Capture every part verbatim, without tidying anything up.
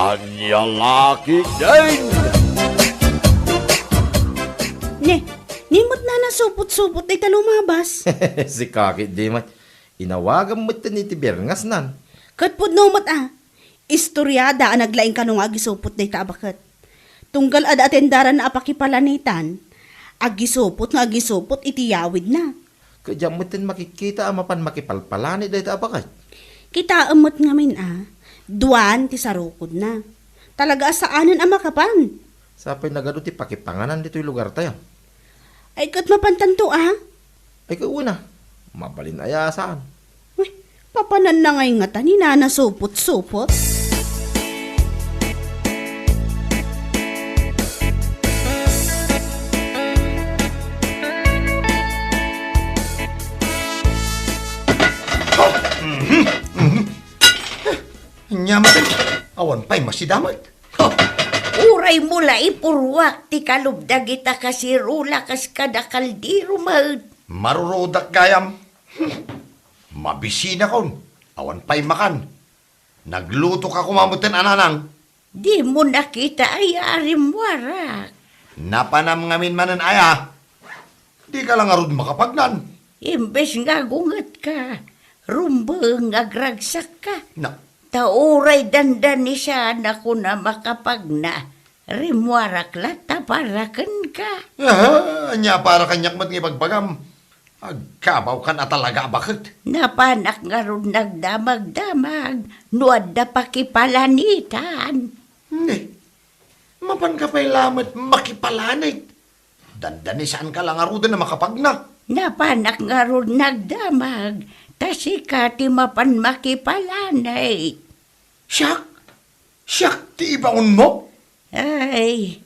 Ania la ketdin? Ne, ni met a nasupot-supot dayta lumabas. Sika ketdi met. Inawagam metten iti birngasnan. Ket pudno met a, istoriada a naglaing kano nga agisupot dayta a baket. Tunggal adda atendaranna a pakipalanitan, agisupot nga agisupot iti yawidna. Ket diak metten makikkita a mapan makipalpalanit dayta a baket. Kitaem met ngamin a, duan ti sarukodna. Talaga a saanen a makapan. Sapay nagadu ti pakipanganan ditoy lugartayo. Ay, ket mapantanto a? Ay, ket wen a. Mabalin aya a saan? Uy, papananna ngay ngata ni Nana Supot-supot? Ania met, awan pay masidamet. Huh! Uray mo la ipurruak ti kalub dagita kasirula kas kada kaldero met. Marurudak gayam. Hmm. Mabisinakon. Awan pay makan. Naglutoka koma metten a nanang. Dimo nakita aya a rimmuarak? Napanam ngamin manen aya. Dika la ngarud makapagnan. Imbes nga agungetka, rumbeng nga agragsakka. Na. Ta uray dandanisanakon a makapagna, rimmuarak latta para kenka. Aha, ania para kaniak met nga ibagbagam? Agkabawkan a talaga a baket. Napanak ngarud nagdamagdamag no adda pakipalanitan. Ne, mapanka pay lamet makipalanit. Dandanisanka la ngaruden a makapagna. Napanak ngarud nagdamag, ta sika ti mapan makipalanit. Siak? Siak ti ibaonmo? Ay,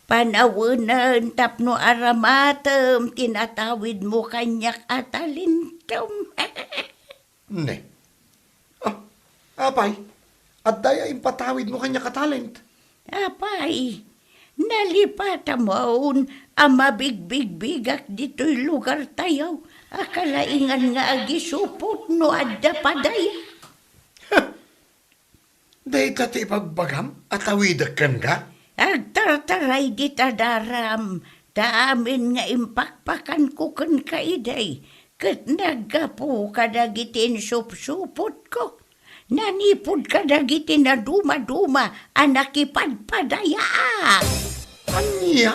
panawenen tapno aramatem ti natawidmo kaniak a talentom. Ne. Ah, apay, adda aya impatawidmo kaniak a talent? Apay, nalipatamon a mabigbigbigak ditoy lugartayo a kalaingan nga agisupot no adda padaya. Dayta ti ibagbagam a tawidek kenka? Agtartaray dita daram, ta amin nga impakpakanko kenka idi, ket naggapu kadagiti insupsupotko. Nanipod kadagiti nadumaduma a nakipadpadayaak. Ania?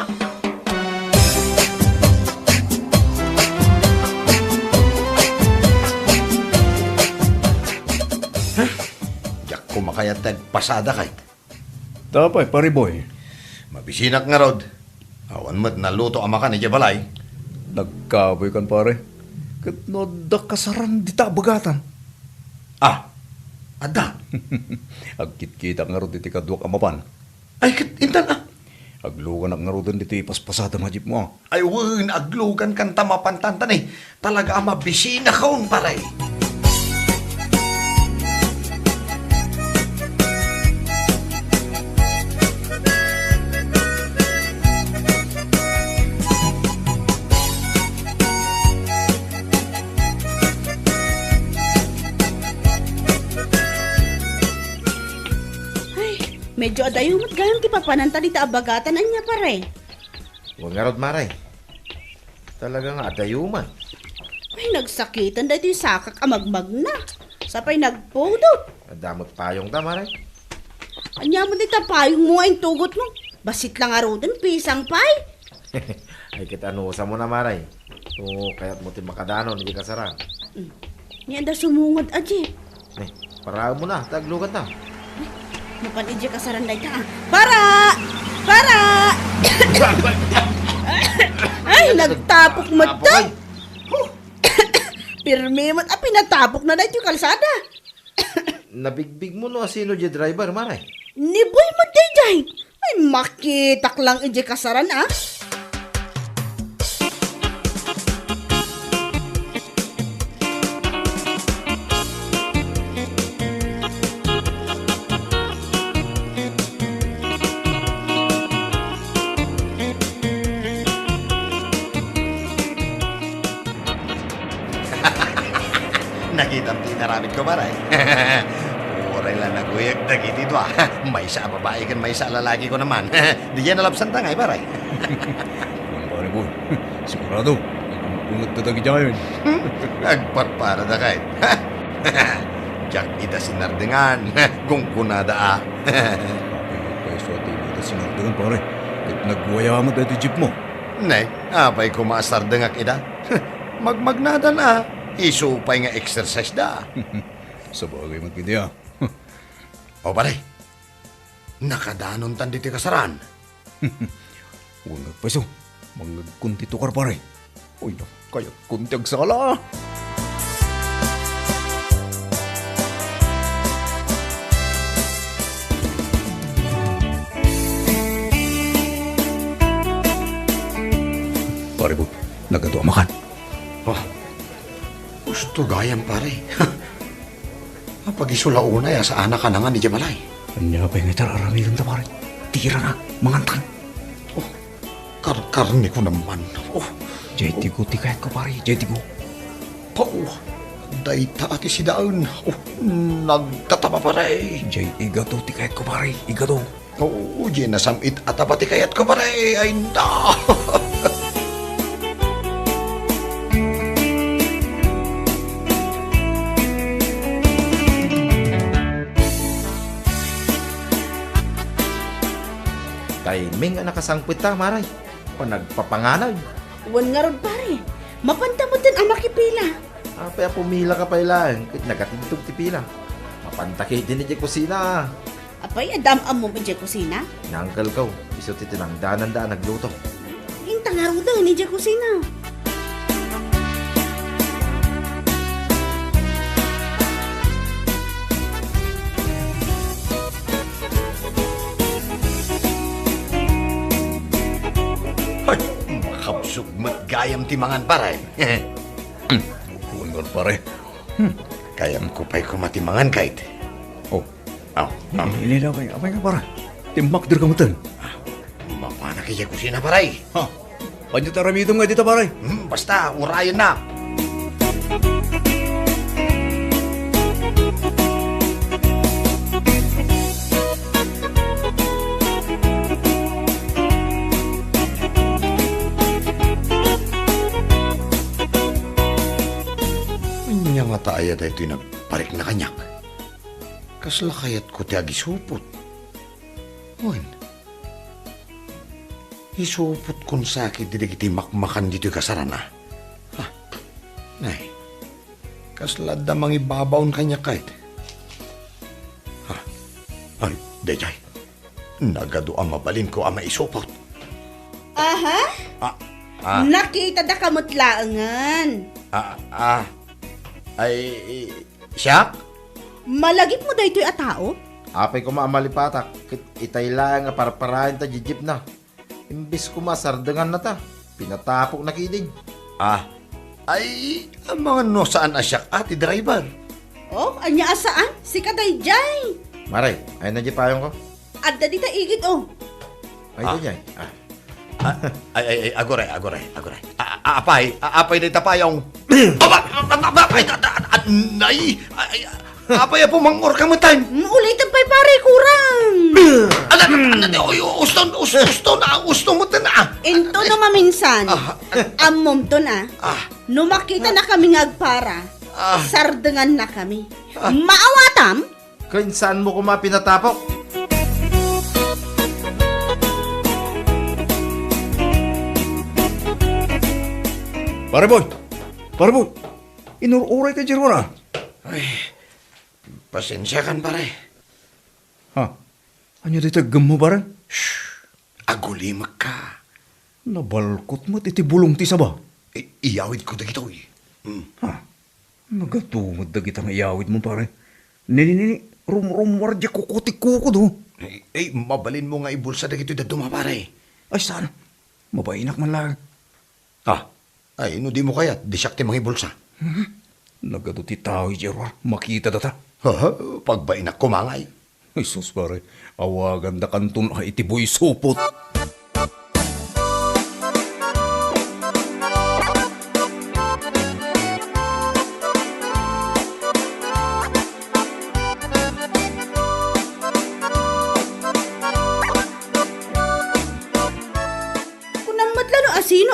Huh? Diak koma kayat ti agpasada kayat. Apay, Pare Boy? Mabisinak ngarud. Awan met naluto a makan idiay balay. Nagkabuy kan, pare. Ket no adda kasaran dita a bagatan? Ah, adda. Agkitkitak ngarud iti kaduak a mapan. Ay, ket intan, ah. Agluganak ngaruden ditoy ipaspasadam a jeepmo, ah. Ay, wen, aglugankan ta mapantan, ta ne, talaga a mabisinakon, pare. Ay, medyo adayo met gayam ti papananta dita a bagatan, ania, pare? Wen ngarud, mare. Talaga nga adayo met. Ay, nagsakiten daytoy sakak a magmagna. Sapay nagpudot. Adda met payongta, mare. Ania met dayta payongmo nga intugotmo? Bassit la ngaruden, pisang pay. Ay, ket anusam na, mare. No kayatmo ti makadanon iti kasaran. Mm. Ni adda sumungod a jeep. Eh, paraem mo na, ta agluganta. Mapan idiay kasaran dayta, ah. Para! Para! Ay, nagtapok met. Nagtapok, ay. Huh! Pirmi met a pinatapokna daytoy kalsada. Nabigbigmo no asino diay driver, mare? Ni Boy met daydiay. Ay, makitak lang idiay kasaran, ah. Nakitam ti inaramidko, pare. Puro La naguyag dagiti dua. Maysa a babai ken maysa a lalaki ko naman. Diay nalabsanta ngay, pare. Wen, pare Boy. Sigurado, nagunggunget ta dagidiayen. Agparparada kay. Diak ida sinardengan. Gunggonada a. Apay, apay, isu a ti ida sinardengan, pare. Ket nagwaya met daytoy jeep mo. Ne, apay koma a sardengak ida? Magmagnadan a. Isu pay nga exercise da. Sabagay met ketdi a. O, pare, nakadanontan ditoy kasaraan. Wen, payso, mangngegkon ti tukar, pare. Uy, kayatko ti agsala. Pare Boy, nagadu a makan. Oh, gusto gayam, pare. Apay, isu la unay a saanka nangan idiay balay. Ania pay nga iti ar-aramidenta, pare? Tira na, mangantan. Oh, karkarneko naman. Oh. Jay tigo ti kayatko, pare. Jay tigo. Pau, dayta a ti sidaen. Oh, nagtataba, pare. Jay igato ti kayatko, pare. Igato. Oo, diay nasam-it a taba ti kayatko, pare. Ay, na! Timing a nakasangpet ta, pare. O nagpapanganay. Wen ngarud, pare. Mapanta metten a makipila. Apay a pumilaka pay laeng ket nagatindog ti pila. Mapanta ketdi idiay kusina. Apay, adda am-ammom idiay kusina? Ni uncle ko, isu ti tinangdananda a nagluto. Inta ngaruden idiay kusina. Ay, makabsog met gayam ti mangan, pare. Hmm. Wen ngarud, pare. Hmm. Kayatko pay koma ti mangan, kayat. Oh. Aw, aw. Ini, ini, apay, apay nga, pare? Timmakder ka metten. Ah, mapanak idiay kusina, pare. Ha? Ania ti aramidem nga dita, pare? Hmm, basta, urayennak. Ania ngata aya daytoy nagparikna kaniak? Kasla kayatko ti agisupot. Wen, isupotkon sa ketdi dagiti makmakan ditoy kasaraan a. Ah, nay, kasla adda mangibabaon kaniak, kayat. Ah, ay, daydiay. Nagadu a mabalinko a maisupot. Aha? Ah, ah. Nakitada ka met laengen. Ah, ah. Ay, i-, siak? Malagipmo daytoy a tao? Apay koma a malipatak, ket itay laeng a parparaen ta jijipna. Imbes koma a sardengannata, pinatapokna ketdin. Ah, ay, amangan no saan a siak a ti driver. Oh, ania a saan? Sika daydiay. Mare, ayanna diay payongko. Adda dita igid, oh. Ay, ah. Daydiay. Ah. Ah, ay, ay, ay, aguray, aguray, aguray. A-, a-, apay, a-, apay dayta payong? Aba, aba, aba, ay, da, da, da, nay, ay, ay, apay a pumangngorka metten? Mm, ulitem pay, pare, kurang. Ala, ala, ala, oy, uston, us-, uston, ah, uston metten, ah. Into no maminsan, ah, ammomton, ah. Ah. No makitanakami nga agpara, ah, sardengannakami. Ah. Maawatam? Ken saanmo koma pinatapok? Pare Boy! Pare Boy! Inur-uray ka, Jeron, a? Ay, pasensiakan, pare. Ha? Ania dayta aggemmo, pare? Shh! Agulimekka. Nabalkot met iti bulong ti saba. I-, iyawidko dagitoy. Hmm. Ha? Nagadu met dagita nga iyawidmo, pare. Nini, nini, rumrummuar diay kuko ti kuko, do. Ay, ay, mabalinmo nga ibulsa dagitoy dadduma, pare. Ay, saan? Mabainak man laeng. Ah, ay, no dimo kayat, di siak ti mangibulsa. Hmm? Nagadu ti tao idiay ruar, makita data. Haha, pagbainak koma ngay. Ay, sus, pare, awagandakanton a iti buy supot.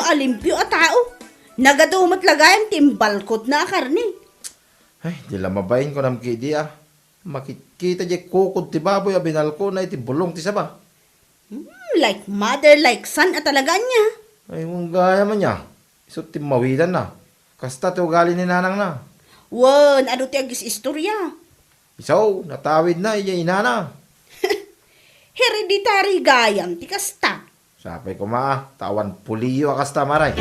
a limpio a tao. Nagadu met la gayam ti imbalkotna a karne. Ay, di la mabain kunam kidi a. Makitkita diay kukod ti baboy a binalkona iti bulong ti saba. Hmm, like mother, like son a talaga ania. Ay, wen gayam ania. Isu ti mawidanna. Kasta ti ugali ni nanangna. Wen, adu ti agis-istorya. Isu, natawidna idiay inana. Hereditary gayam ti kasta. Sapay koma, ta awan puliyo a kasta, Mare.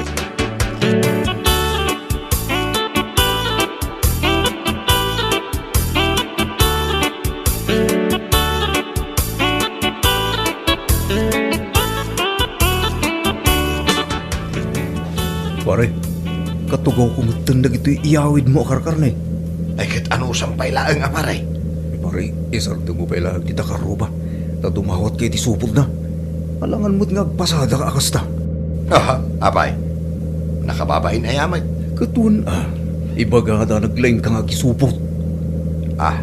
Pare, katugawko metten dagitoy iyawidmo a karkarne. Ay, ket anusan pay laeng a, pare? Pare, isardengmo pay laeng ti takaruba, ta dumawat ka iti supotna. Alangan met nga agpasadaka a kasta. Aha, apay? Nakababain aya met? Ket wen a, ibagada naglaing ka nga agisupot. Ah,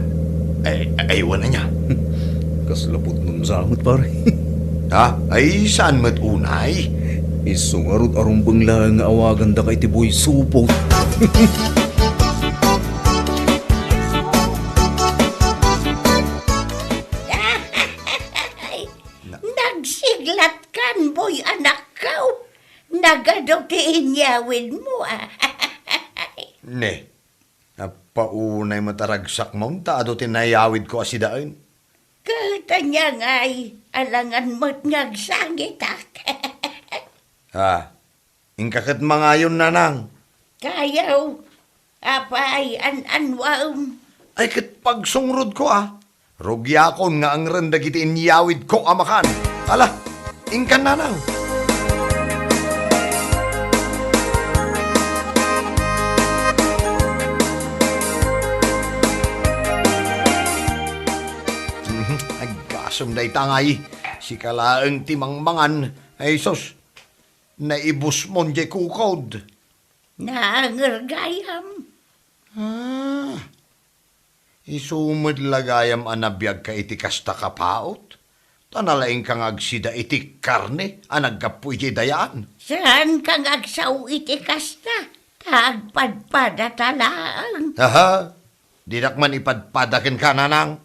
ay, ay, wen ania? Kasla pudnon sa met, pare. Ha? Ay, saan met unay? Isu ngarud a rumbeng laeng nga awagandaka iti boy supot. Na- Nagsiglatkan, boy anakko. Nagadu ti inyawidmo, a. Ne, napaunay met a ragsakmon ta adu ti nayawidko a sidaen. Ket ania ngay, alangan met nga agsangitak. Ha? Inka ket mangayon, nanang. Kayaw, apay, an-annuam. Ay, ket pagsungrodko, a. Rugiakon nga angren dagiti inyawidko a makan. Ala, inkan, nanang. Mhm, aggasem dayta ngay. Sika laeng ti mangmangan. Ay, sus. Naibusmon diay kukod. Naanger gayam. Ah, isu met la gayam a nabiagka iti kasta kapaut, ta nalaingka nga agsida iti karne a naggapu idiay dayaan. Saanka nga agsao iti kasta, ta agpadpadata laeng. Aha, dinak man ipadpada kenka, nanang.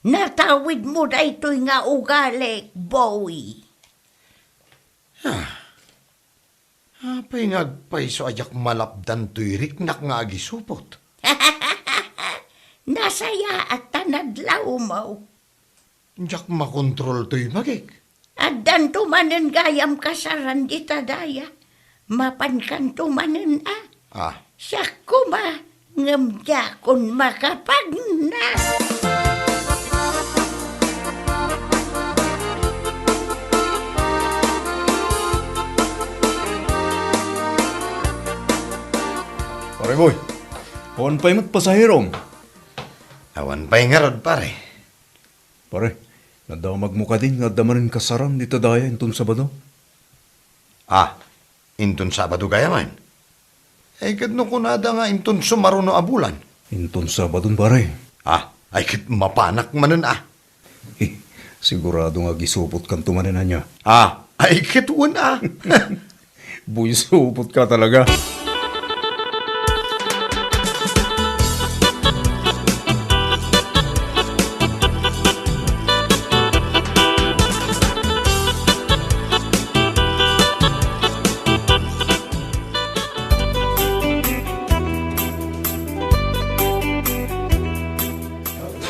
Natawidmo daytoy nga ugalik, boy. Ah, apay nga agpayso a diak malapdan toy riknak nga agisupot? Nasayaat ta nadlawmo. Diak makontrol toy bagik. Addanto manen gayam kasaran dita daya. Mapankanto manen a. Ah. Siak koma, ngem diakon makapagna. Pare Boy, awan pay met pasaherom? Awan pay ngarud, pare. Pare, nadamagmo kadin nga adda manen kasaran dita daya inton Sabado? Ah, inton Sabado gayam? Ay, ket no kunada nga inton sumaruno a bulan? Inton Sabadon, pare. Ah, ay, ket mapanak manen, a. Eh, sigurado nga agisupotkanto manen ania. Ah, ay, ket wen, a. Buy supotka talaga.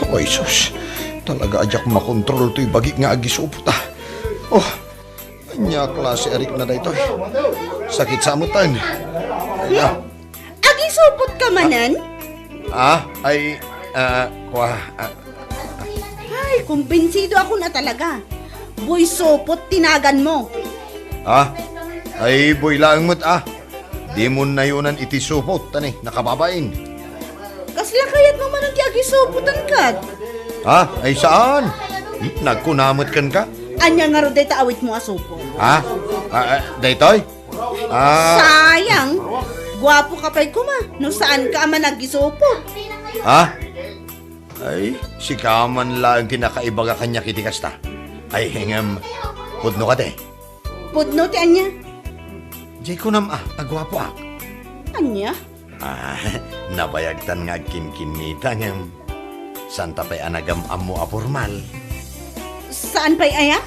Oy, sus. Talaga a diak makontrol toy bagik nga agisupot, a. Oh, ania a klase a rikna daytoy? Sakit sa amutan. Aya. Agisupotka manen? Ah, ay, ah, kua, ah. Ay, kumbinsido ako na talaga. Buy supot ti naganmo. Ah, ay, buy laeng met, a. Dimon nayonan iti supot, ta ni, nakababain. Kasla kayatmo manen ti agisupotan ket? Ha? Ay saan? Nagkuna met kenka? Ania ngarud dayta awitmo a supot? Ha? Ah, ah, daytoy? Ah. Sayang! Guapo ka pay koma no saanka a managisupot. Ha? Ay, sika man laeng ti nakaibaga kaniak iti kasta. Ay, ngem, pudno kadi? Pudno ti ania? Diay kunam a, a guapoak. Ania? Ah, nabayagtan nga agkinkinnita ngem saanta pay a nagam-ammo a pormal. Saan pay aya?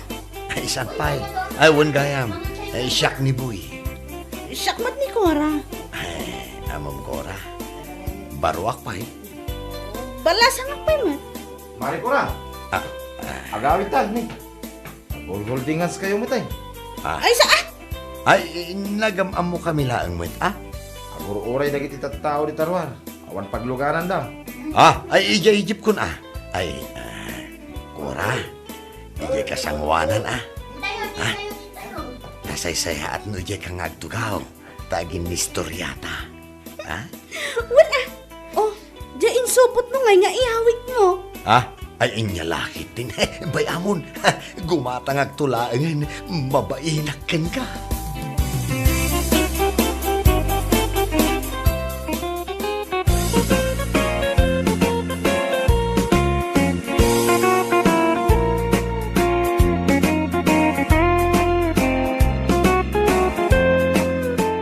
Ay, saan pay? Ay, wen gayam. Ay, siak ni Boy. Siak met ni Cora. Ay, amom Cora. Baroak pay. Balasangak pay met. Mari Cora. Ah, ah. Agawitan ni. Agulguldingankayo met ay. Ah. Ay, saan? Ay, nagam-ammokami laeng met, ah? Agur-uray dagiti tattao dita ruar. Awan paglugananda. Ah, ay, idiay jeepkon, ah. Ay, ah, Cora, idiay kasangoanan, ah. Ah, nasaysayaat no idiay ka nga agtugaw. Ta aginnistoriata. Ha? Wen, ah. Oh, diay insupotmo ngay nga iawitmo. Ha? Ay, inya lakit din. Bay-amon. Gumatangakto laengen. Mabainak kenka.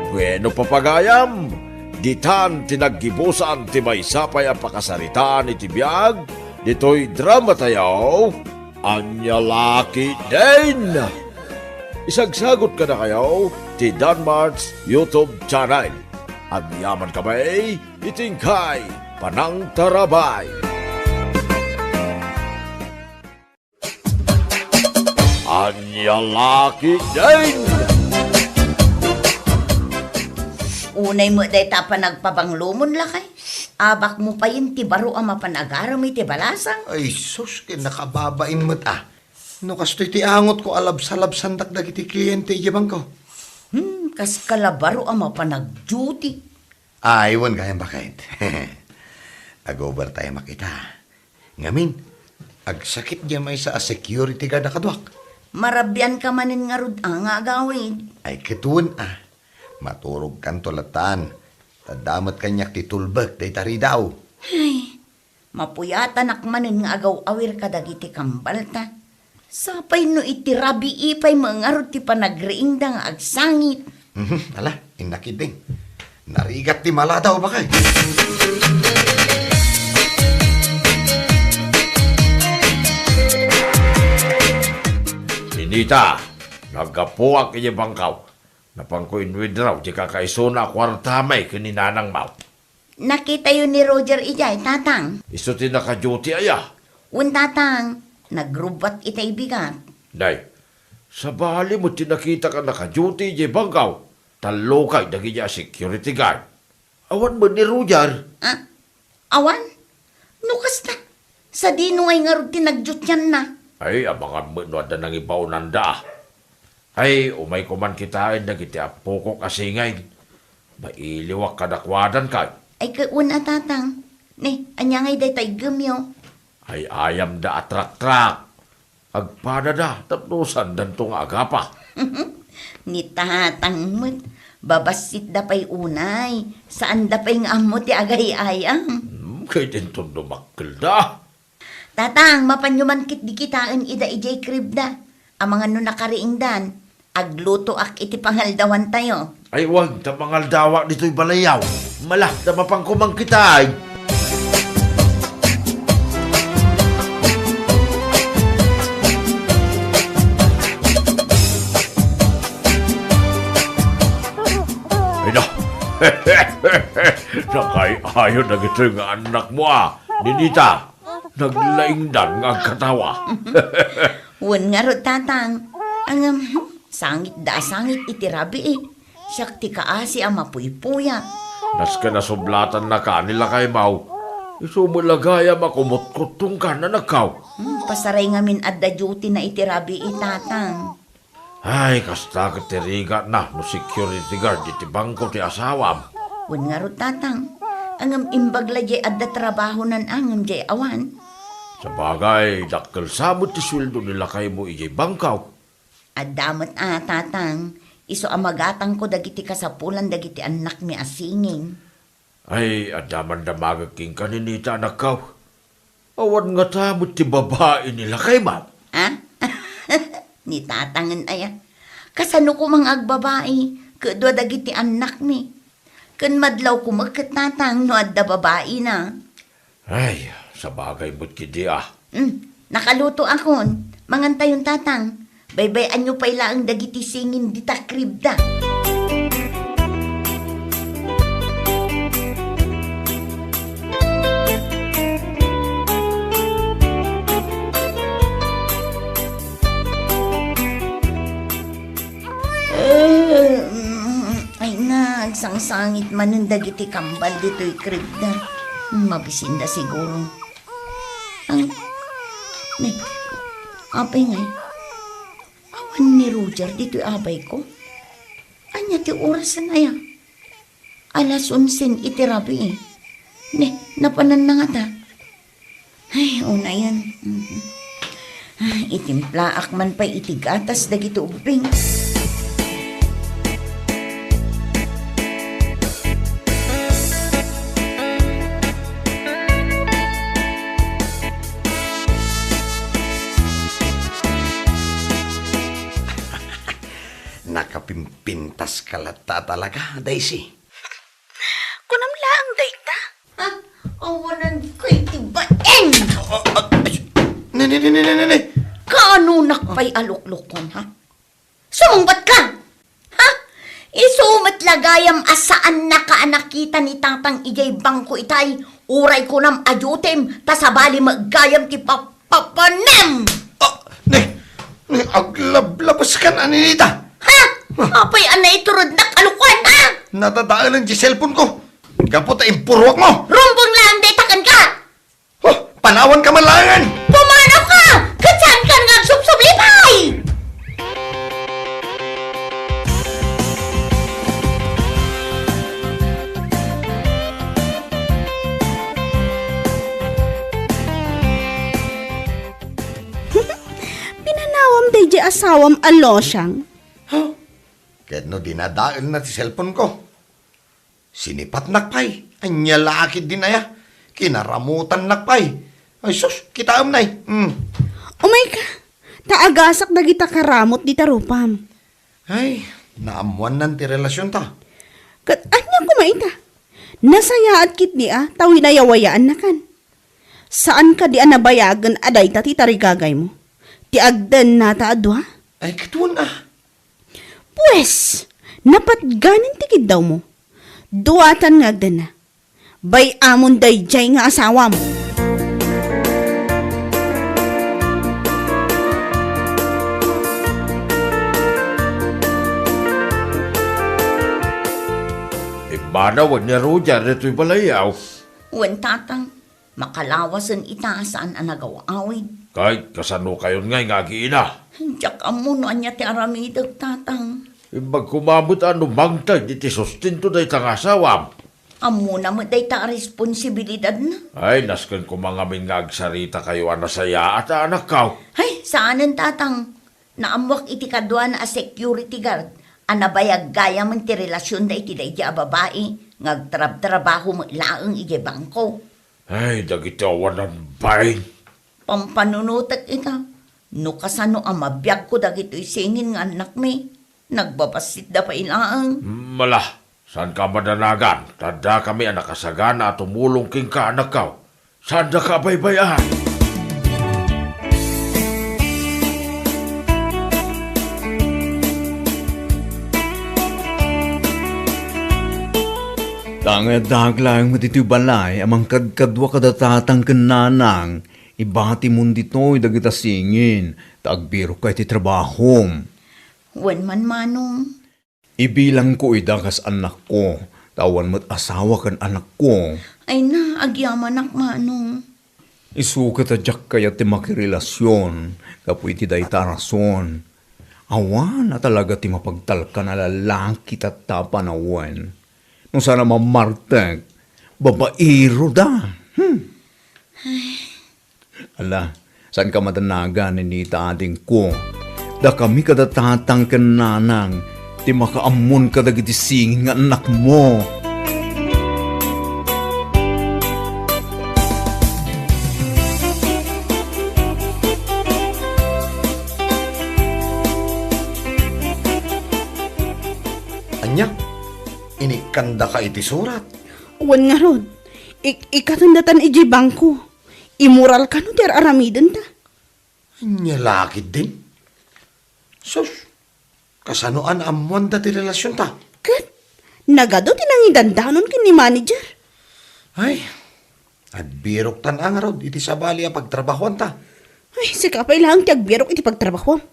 Bueno, papagayam, ditan ti naggibusan ti maysa pay a pakasaritaan iti biag ditoy dramatayo, Ania La Ketdin. Isagsagut kadakayo ti Danmart's YouTube channel. Agyaman kami iti inkay panangtarabay. Ania La Ketdin! Unay met dayta a panagpabanglomon, lakay. Abakmo payen ti baro a mapan agaram iti balasang. Ay, sus, ket nakababain met, ah. No kastoy ti angotko a labsalabsandak dagiti kliente idiay bangko. Hmm, kaskala baro a mapan ag-duty. Ay, wen gayam baket. Ag-overtime-ak ita. Ngamin, agsakit diay maysa a security guard a kaduak. Marabianka manen ngarud a nga agawid. Ay, ket wen a. Maturogkanto lattan. Ta adda met kaniak ti tulbek dayta ridaw. Ay, mapuyatanak manen nga agaw-awir kadagiti kambalta. Sapay no iti rabii pay met ngarud ti panagriingda nga agsangit. Mhm, ala, innak iding. Narigat ti maladaw, bakay. Ninita, naggapuak idiay bangkaw. Napanko in-withdraw ti kakaisuna a kuarta may ken ni nanangmo. Nakitayo ni Roger idiay, Tatang. Isu ti naka-duty aya? Wen, Tatang. Nagrubbat itay bigat. Nay, sabali met ti nakitak a naka-duty idiay bangkaw. Tallokay dagiti a security guard. Awan met ni Roger. Ah, awan? No kasta, sadino ngay ngarud ti nagdutianna? Ay, amangan met no adda nangibaonanda. Ay, umayko man kitaen dagiti appokok a singing. Mailiwak kadakuada kay. Ay, ket wen a, Tatang. Ne, ania ngay dayta iggemyo? Ay, ayamda a traktak. Agpadada tapno saandanto nga agapa. Ni Tatang met, babassitda pay unay. Saanda pay nga ammo ti agay-ayam. Hmm, ket inton dumakkelda. Tatang, mapanyo man ketdi kitaen ida idiay kribda. Amangan no nakariingdan, aglutoak iti pangaldawantayo. Ay, wen, ta mangaldawak ditoy balayyo. Mala, ta mapanko man kitaen. Ay, na. Nakay-ayo dagitoy nga annakmo, a, Ninita. Naglaingdan nga agkatawa. Wen ngarud, Tatang. Ngem, sangitda a sangit iti rabii. Siak ti kaasi a mapuypuya. Nasken a sublatannaka ni lakaymo. Isu met la gayam a kumutkuttongkan, annakko. Hmm, pasaray ngamin adda duty na iti rabii, Tatang. Ay, kasta ket ti rigatna no security guard iti bangko ti asawam. Wen ngarud, Tatang. Ngem imbag la diay adda trabahonan ngem diay awan. Sabagay, dakkel sa met ti sueldo ni lakaymo idiay bangko. Adda met a, Tatang. Isu a magatangko dagiti kasapulan dagiti annakmi a singing. Ay, adda man damagek kenka, Ninita, annakko. Awan ngata met ti babai ni lakaymo. Ah? Ni Tatangen aya? Kasano koma nga agbabai? Ket dua dagiti annakmi. Ken madlawko met ket, tatang, no adda babaina. Ay, sabagay met ketdi a. Hmm, nakalutoakon. Mangantayon, tatang. Baybay-anyo pay laeng dagiti singin dita kribda. Eh, mm, ay na, agsangsangit manen dagiti kambal ditoy kribda. Mabisinda siguro. Ang, ne, apay ngay? Awan ni Roger ditoy abayko? Ania ti orasen aya? Alas onsen iti rabii. Ne, napananna ngata. Ay, unayen. Mhm. Ah, itimplaak man pay iti gatas dagiti ubbing. Nakapimpintas ka latta talaga, Daisy. Kunam laeng dayta? Ha? Awanan ko iti baeng! Ah, ah, ay, ne, ne, ne, ne, ne, ne, ne. Kaanonak pay a luklukon, ha? Sumungbat ka! Ha? Isu met la gayam a saannaka a nakita ni Tatang idiay bangko itay, uray kunam a diotem, ta sabali met gayam ti pap-, papanem! Ah, ne, ne, aglablabaskan a ninita. Ha? Apay a naiturodnak a lukuan, ha? Nadadaelan ti cellphone ko. Gapu ta impurwak mo. Rumbeng laeng dayta kenka! Oh, panawan ka man laengen! Pumanaw ka! Ket saan ka nga agsubsublipay! Pinanawam daydiay asawam a losiang? Huh? Ket no dinadaelna ti cellphone ko? Sinipatnak pay. Ania la a ketdin aya? Kinaramutannak pay. Ay sus, kitaem nay. Hmm. Umayka, ta agasak dagita karamut dita rupam. Ay, naammoannan ti relasionta. Ket ania koma ita? Nasayaat ketdi a ta winayawayaannakan. Saan kadi a nabayagen a dayta ti tarigagaymo? Ti agdennata a dua? Ay, ket wen a. Pues, napatganen ti kiddawmo. Duatan nga agdenna. Bay-amon daydiay nga asawam. Immanawen ni Roger ditoy balayyo. Wen, tatang. Makalawasen ita a saan a nagaw-awid. Ket kasanokayon ngay nga agiina? Diak ammo no ania ti aramidek, tatang. Imbag koma met a no mangted iti sustento dayta nga asawam. Ammona met dayta a responsibilidadna. Ay, nasken koma ngamin nga agsaritakayo a nasayaat a anakkaw. Ay, saanen, tatang. Naammoak iti kaduana a security guard a nabayag gayamen ti relasionda iti daydiay a babai nga agtrabtrabaho met laeng idiay bangko. Ay, dagiti awanan bain. Pampanunotek ita. No kasano a mabiagko dagitoy singin nga annakmi, nagbabassitda pay laeng. Mala, saanka a madanagan, ta addakami a nakasagana a tumulong kenka, anakkaw. Saandaka a baybay-an. Ta nga addaak laeng met iti balay a mangkadkadua kada tatang ken nanang, ibatimon ditoy dagita singin, ta agbirokka iti trabahom. Wen man, manong. Ibilangko ida kas annakko, ta awan met asawa ken anakko. Ay na, agyamanak, manong. Isu ket a diak kayat ti makirelasion gapu iti dayta a rason. Awan a talaga ti mapagtalkan a lalaki tatta a panawen. No saan a mammartek, babaero da. Hmm. Ala, saanka madanagan, Ninita, adingko. Dakami kada tatang ken nanang ti makaammon kadagiti singin nga annakmo. Ania? Inikkandaka iti surat? Wen ngarud, ik-, ikatendatan idiay bangko. Immoral kano ti ar-aramidenta? Ania la ketdin? Sus, kasano a naammoanda ti relasionta? Ket nagadu ti nangidandanon ken ni manager. Ay, agbiroktan a ngarud iti sabali a pagtrabahoanta. Ay, sika pay laeng ti agbirok iti pagtrabahoam.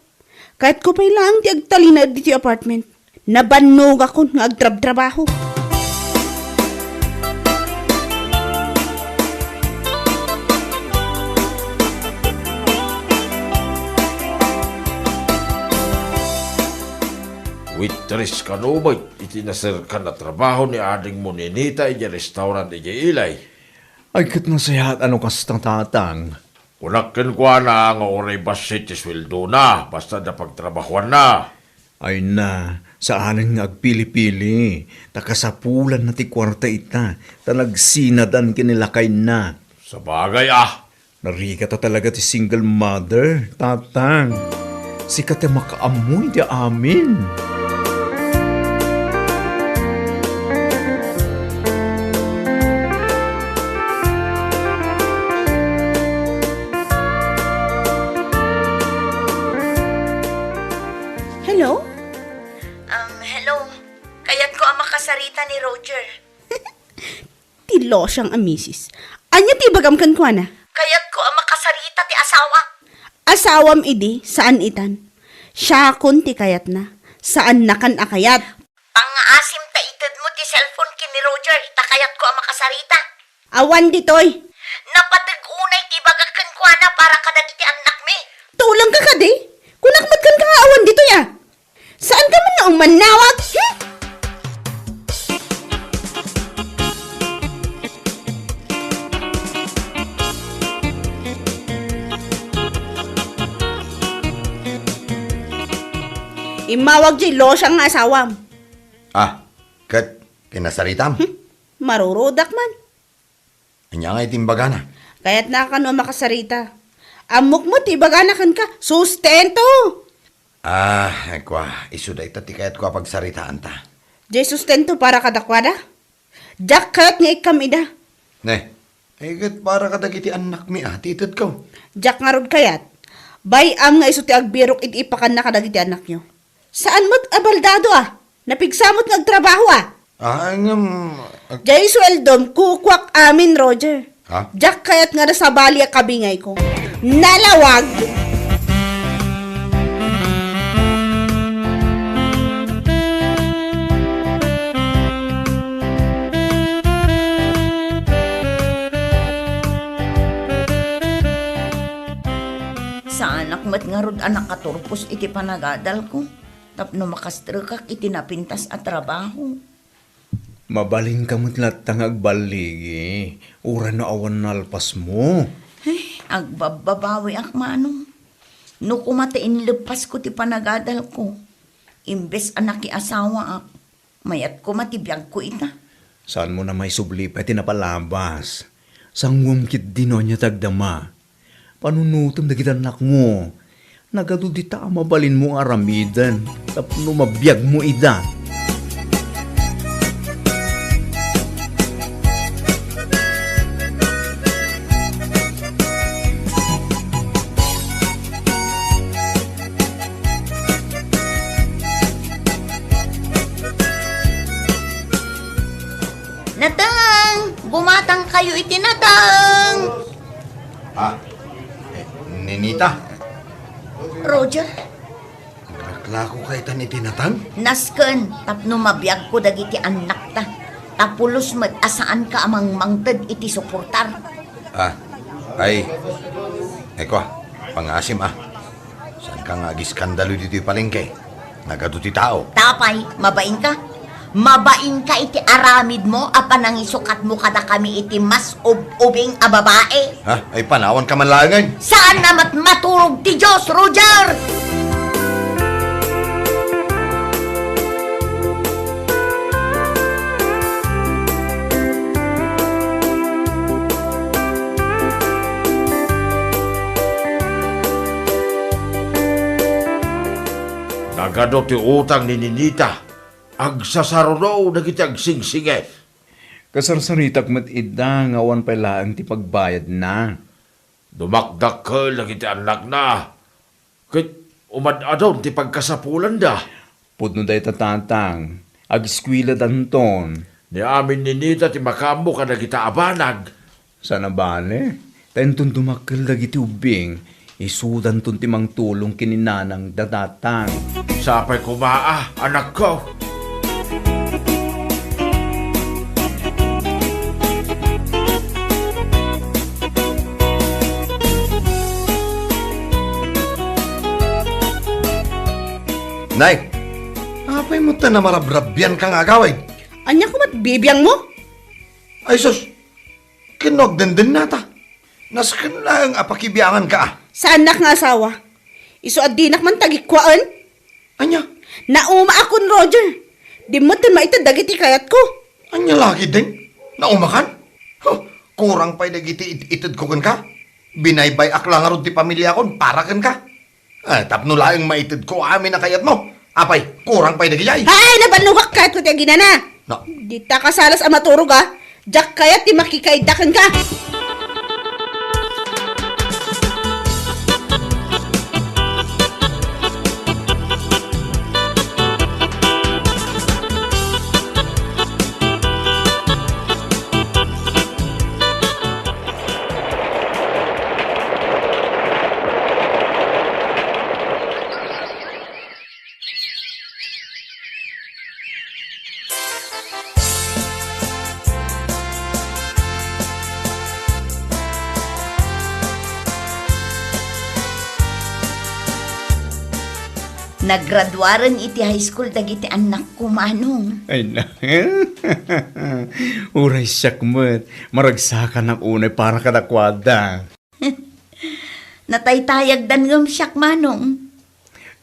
Kayatko pay laeng ti agtalinaed ditoy apartment. Nabannogakon nga agtrabtrabaho. Waitress kano met iti naserkan a trabaho ni adingmo Ninita idiay restaurant idiay Ilay? Ay, ket nasayaat a no kasta, Tatang. Kunak kenkuana nga uray bassit ti sueldona, basta adda pagtrabahoanna. Ay na, saanen nga agpili-pili, ta kasapulanna ti kuarta ita, ta nagsinadan ken ni lakayna. Sabagay a. Narikata talaga ti single mother, Tatang. Sika ti makaammo iti amin. Hello? Um, hello. Kayatko a makasarita ni Roger. Ti losiang a misis. Ania ti ibagam kenkuana? Kayatko a makasarita ti asawa. Asawam idi, saan itan. Siakon ti kayatna. Saannakan a kayat. Pangngaasim ta itedmo ti cellphone ken ni Roger, ta kayatko a makasarita. Awan ditoy. Napateg unay ti ibagak kenkuana para kadagiti annakmi. Tulongka kadi? Kunak met kenka nga awan ditoy a. Saanka man nga umannawag? Hmm? Immawag diay losiang nga asawam. Ah, ket kinasaritam? Hmm? Marurudak man. Ania ngay ti imbagana? Kayatna kano a makasarita. Ammok met ti ibagana kenka, sustento! Ah, kua, isu dayta ti kayatko a pagsaritaanta. Diay sustento para kadakuada? Diak kayat nga ikkam ida. Ne, ay ket para kadagiti annakmi a ti itedko. Diak ngarud kayat. Bay-am nga isu ti agbirok iti ipakanna kadagiti annakyo. Saan met a baldado a. Napigsa met nga agtrabaho a. Ah, ngem, ag- Diay sueldom, kukuak amin, Roger. Ha? Diak kayat nga nasabali a kabingayko. Nalawag! Saanak met ngarud a nakaturpos iti panagadalko. Tapno makastrekak iti napintas a trabaho. Mabalinka met latta nga agballigi, uray no awan nalpasmo. Ay, agbabbabawiak, Manong. No koma ta inleppasko ti panagadalko, imbes a nakiasawaak, mayat koma ti biagko ita. Saanmo a maisubli pay ti napalabas. Sanguem ketdi no ania ti agdama. Panunotem dagiti annakmo. Nagadu dita a mabalinmo nga aramiden tapno mabiagmo ida. Nateng! Bumatangkayo iti nateng! Ah, eh, Ninita? Roger? Naglakoka itan iti nateng? Nasken, tapno mabiagko dagiti annakta. Ta pulos met a saanka a mangmangted iti suportar. Ah, ay, ay kua, pangngaasim a. Saanka nga agiskandalo ditoy palengke. Nagadu ti tao. Apay, mabainka? Mabainka iti aramidmo a panangisukatmo kadakami iti mas ub-ubing a babae? Ha? Ay, panawanka man laengen. Saan a mat-, maturog ti Dios, Roger! Nagadu ti utang ni Ninita. Agsasaruno dagiti agsingsingir. Kasarsaritak met ida nga awan pay laeng ti pagbayadna. Dumakdakkel dagiti annakna, ket umad-adun ti pagkasapulanda. Pudno dayta, tatang. Ageskueladanton. Ni amin ni Nita ti makaammo kadagita a banag. Saan a bale, ta inton dumakkel dagiti ubbing, isudanton ti mangtulong ken ni nanangda, tatang. Sapay koma a, anakko. Nay, apay met ta namarabrabianka nga agawid? Ania koma ti bibiangmo? Ay sus, ken no agdendennata, nasken laeng a pakibianganka a. Saannak nga asawa. Isu a dinak man tagikkuaen. Ania? Naumaak ken Roger. Dimmet ken maited dagiti kayatko. Ania la ketdin? Naumakan? Huh, kurang pay dagiti it-, itedko kenka. Binaybay-ak la ngarud ti pamiliakon para kenka. Eh, tapno laeng maitedko amin a kayatmo. Apay, kurang pay dagijay. Ay, nabannogak kayatko ti aginana. No. Dita kasalas a maturog, a. Diak kayat ti makikaidda kenka. Nagraduaren iti high school dagiti annakko, Manong. Ay, na. Uray siak met, maragsakanak unay para kadakuada. Nataytayagdan ngem siak, Manong.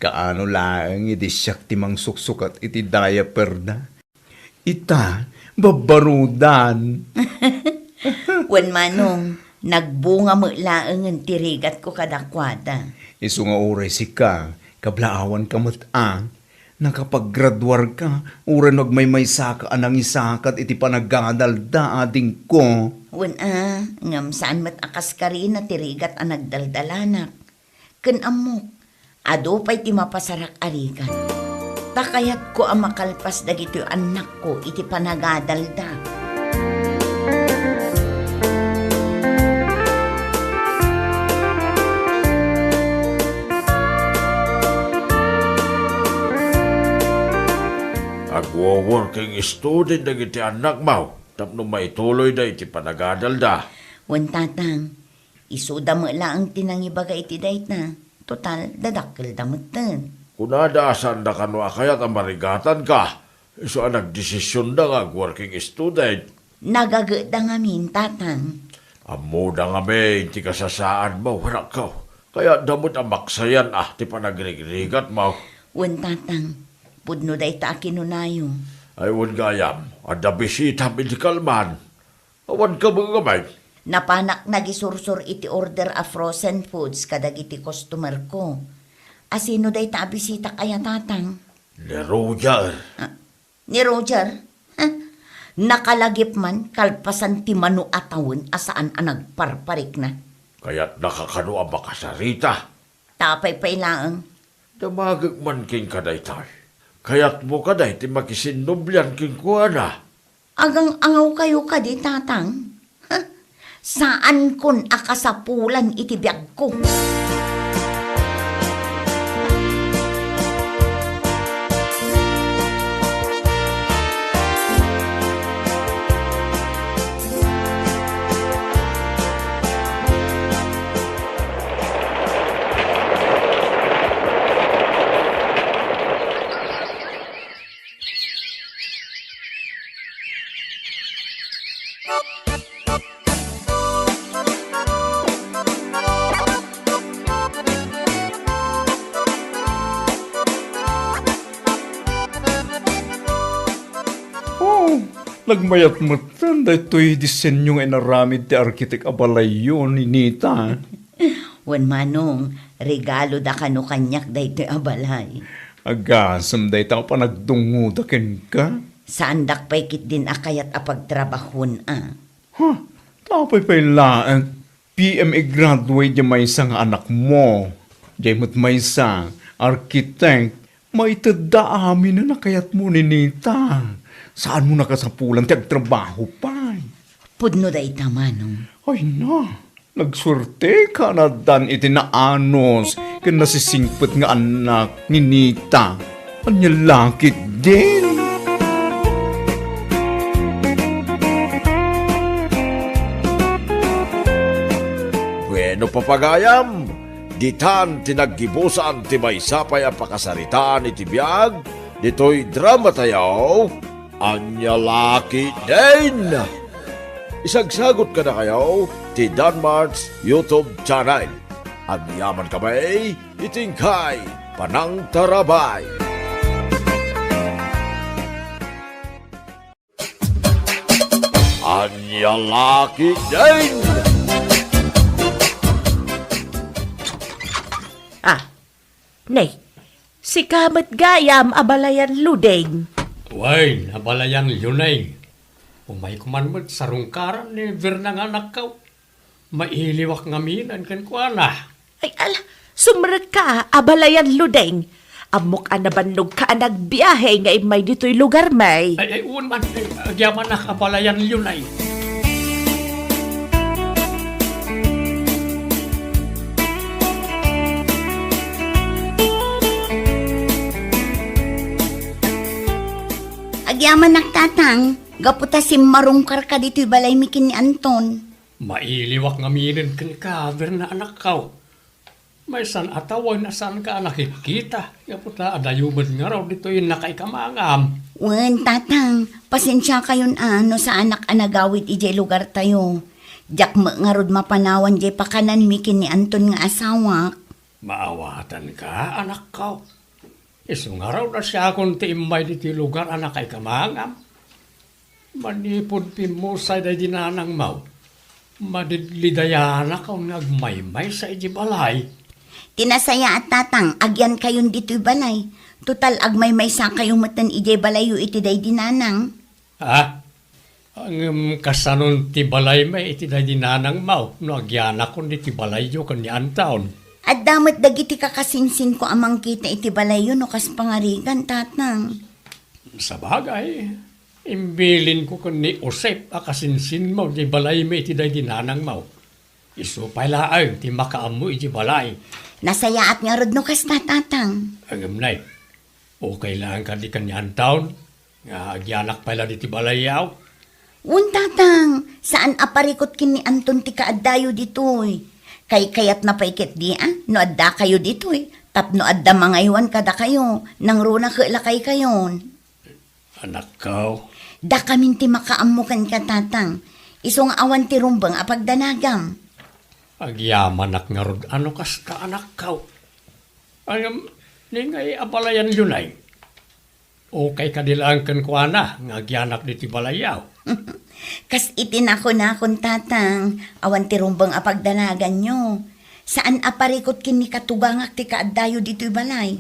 Kaano laeng idi siak ti mangsuksukat iti diaperda? Ita, babbarudan. Wen, Manong, nagbunga met laengen ti rigatko kadakuada. Isu nga uray sika, kablaawanka met a. Nakapagraduarka, uray no agmaymaysaka a nangisakat iti panagadalda, adingko. Wen a, ngem saan met a kaskarina ti rigat a nagdaldalanak. Ken ammok, adu pay ti mapasarak a rigat. Ta kayatko a makalpas dagitoy annakko iti panagadalda. Agwo-working student dagiti annakmo tapno maituloyda iti panagadalda. Wen, Tatang, isuda met laeng ti nangibaga iti dayta. Total, dadakkelda metten. Kunada a saanda kano a kayat a marigatanka, isu a nagdesisionda nga ag-working student. Nagageda ngamin, Tatang. Ammoda ngamin ti kasasaadmo, anakko. Kayatda met a maksayan a ti panagrigrigatmo. Wen, Tatang, pudno dayta a kinunayo. Ay, wen gayam, adda bisitam idi kalman. Awan ka met ngamin? Napanak nagisursor iti order a frozen foods kadagiti customer ko. Asino dayta a bisitak aya, Tatang? Ni Roger. Ah, ni Roger? Ha? Nakalagip man kalpasan ti mano a tawen a saan a nagparparikna. Kayatnaka kano a makasarita? Apay pay laeng? Damagek man kenka daytoy. Kayatmo kadi ti makisinnublian kenkuana? Agang-angawkayo kadi, Tatang? Ha? Saankon a kasapulan iti biagko. Oh, nagmayat metten daytoy disenyo nga inaramid ti arkitek a balayyo ni Nita. Wen, Manong, regaloda kano kaniak daytoy a balay. Agasem dayta a panagtungngoda kenka? Saandak pay ketdin a kayat a pagtrabahoen, a. Huh, ta apay pay laeng, P M A graduate diay maysa nga anakmo. Diay met maysa, architect. Maitedda amin a nakayatmo, Ninita. Saanmo nakasapulan ti agtrabaho pay. Pudno dayta, Manong. Ay na, nagsuerteka a naaddan iti naanus ken nasisingpet nga annak, Ninita. Ania la ketdin? Bueno, papagayam, ditan ti naggibusan ti maysa pay a pakasaritaan iti biag ditoy dramatayo, Ania la ketdin? Isagsagot kadakayo ti Danmart's YouTube channel. Agyaman kami iti inkay panangtarabay. Ania la ketdin? Ah, ne, sika met gayam, abalayan Luding. Wen, abalayan Lunay. Umayko man met sarungkaran ni Verna nga anakko. Mailiwak ngamin kenkuana. Ay, ala, sumrekka, abalayan Luding. Ammok a nabannogka a nagbiahe nga immay ditoy lugarmi. Ay, ay, wen man, ay, agyamanak, abalayan Lunay. Agyamanak, Tatang, gapu ta simmarungkarka ditoy balaymi ken ni Anton. Mailiwak ngamin kenka, Verna anakko. Maysan a tawen a saanka a nakitkita, gapu ta adayo met ngarud ditoy nakaikamangan. Wen, Tatang, pasensiakayon a no saanak a nagawid idiay lugartayo. Diak met ngarud mapanawan diay pakananmi ken ni Anton nga asawak. Maawatanka, anakko. Isu ngarud a siakon ti immay ditoy lugar a nakaikamangan. Manipud pimmusay daydi nanangmo, madidlidayanakon nga agmaymaysa idiay balay. Ti nasayaat, Tatang, agyankayon ditoy balay. Total, agmaymaysakayo metten idiay balayyo iti daydi nanang. Ah? Ngem kasanon ti balaymi iti daydi nanangmo no agyanakon ditoy balayyo ken ni Anton? Adda met dagiti kakasinsinko a mangkita iti balayyo no kas pangarigan, Tatang. Sabagay, imbilinko ken ni Josep a kasinsinmo diay balaymi iti daydi nanangmo. Isu pay laeng ti makaammo iti balay. Nasayaat ngarud no kasta, Tatang. Ngem nay, okay laeng kadi ken ni Anton nga agyanak pay la ditoy balayyo? Wen, Tatang, saan a parikut ken ni Anton ti kaaddayo ditoy. Kaykayatna pay ketdi a no addakayo ditoy tapno adda mangaywan kadakayo, nangruna ket lakaykayon. Anakko. Dakamin ti makaammo kenka, Tatang. Isu nga awan ti rumbeng a pagdanagam. Agyamanak ngarud a no kasta, anakko. Ngem, ni ngay abalayan Lunay. Okay kadi laeng kenkuana nga agyanak ditoy balayyo? Kas iti nakunakon, Tatang, awan ti rumbeng a pagdanaganyo. Saan a parikut ken ni katugangak ti kaaddayo ditoy balay.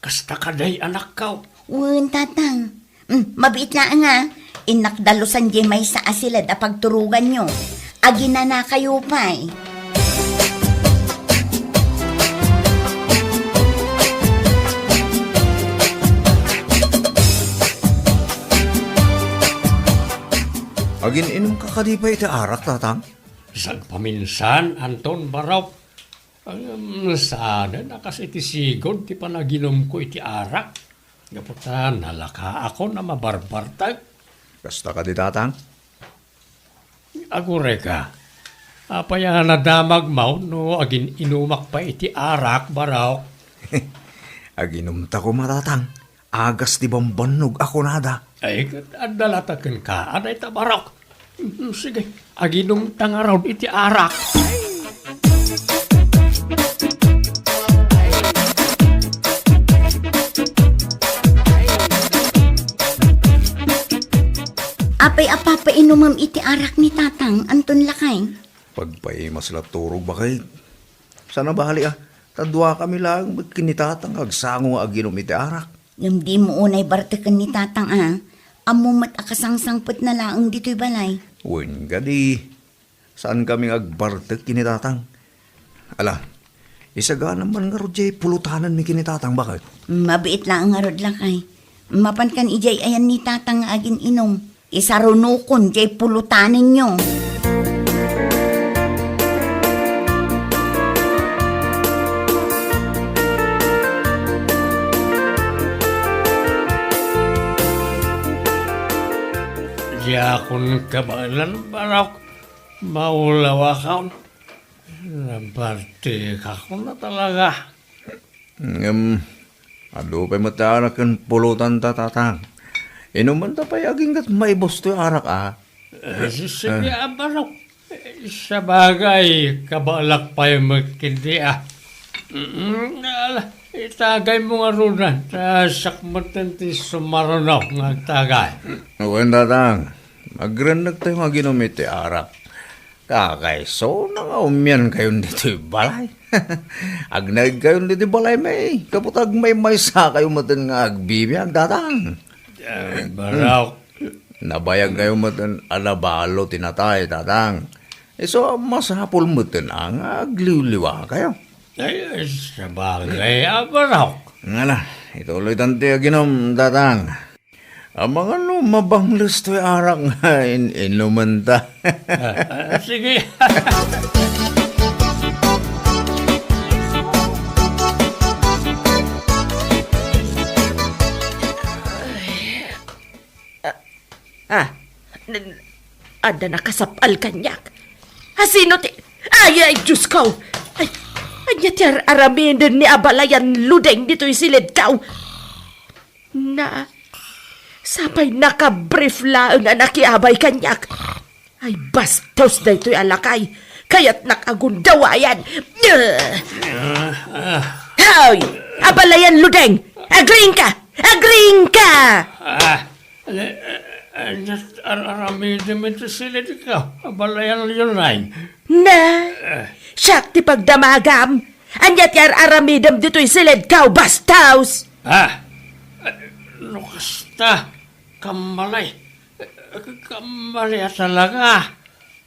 Kasta kadi, anakko? Wen, Tatang. Mm, mabiit laeng a. Innak dalusan diay maysa a siled a pagturoganyo. Aginanakayo pay. Agin-inumka kadi pay iti arak, Tatang? Sagpaminsan, Anton, barok. Ngem saanen a kas iti sigud ti panaginumko iti arak, gapu ta nalakaakon a mabarbartek. Kasta kadi, Tatang? Agurayka, apay a nadamagmo no agin-inumak pay iti arak, barok? Aginumta koma, Tatang. Agas ti bambannog a kunada. Ay, ket adda latta kenka a dayta, barok. Mm, sige, aginumta ngarud iti arak. Apay a papainumem iti arak ni Tatang, Anton lakay? Pagpaimas la turog, baket. Saan a bali, a. Ta duakami laeng met ken ni Tatang nga agsango nga aginom iti arak. Ngem dimo unay barteken ni Tatang a. Ammo met a kasangsangpetna laeng ditoy balay. Wen kadi, saankami nga agbartek ken ni Tatang. Ala, isaganam man ngarud diay pulotanenmi ken ni Tatang, baket. Mabiit laeng ngarud, lakay. Mapankan idiay ayan ni Tatang nga agin-inom. Isarunokon diay pulotanenyo. Diakon kabaelan, Barok. Maulawakon. Nabartekakon a talaga. Ngem, adu pay met ti arak ken pulotanta, Tatang. Inumenta pay agingga't maibus toy arak, a. Eh, si-, sige, a, Barok. Eh, sabagay, kabaelak pay met ketdi, a. Mm, ala, itagaymo ngaruden, ta siak metten ti sumaruno nga agtagay. Wen, Tatang. Agrennektayo nga aginom iti arak. Kakaisuna nga umiankayon ditoy balay. Agnaedkayon ditoy balay, may, gapu ta agmaymaysakayo metten nga agbibiag, Tatang. Ay, Barok. Nabayagkayo metten a nabalo ti natay, Tatang. Isu a masapul metten a nga agliwliwakayo. Ay, sabagay a, Barok. Ngala, ituloytan ti aginom, Tatang. Amangan no mabangles toy arak nga in-, inumenta. Ah, ah, sige. Ah, n-, adda nakasap-al kaniak. Asino ti, ay, ay, Diyos ko! Ay, ania ti ar-aramiden ni abalayan Ludeng ditoy silidko? Na, sapay nakabrief laeng a nakiabay kaniak. Ay, bastos daytoy a lakay. Kayatnak a gundawayan. Hoy! Abalayan Ludeng! Agriingka! Agriingka! Ah, eh, eh, eh, ar-, aramidem iti silidko. Abalayan Ludeng. Na, siak ti pagdamagam. Ania ti ar-aramidem ditoy silidko, bastos? Ah, eh, no kasta, kammalay. Eh, kammalay a talaga.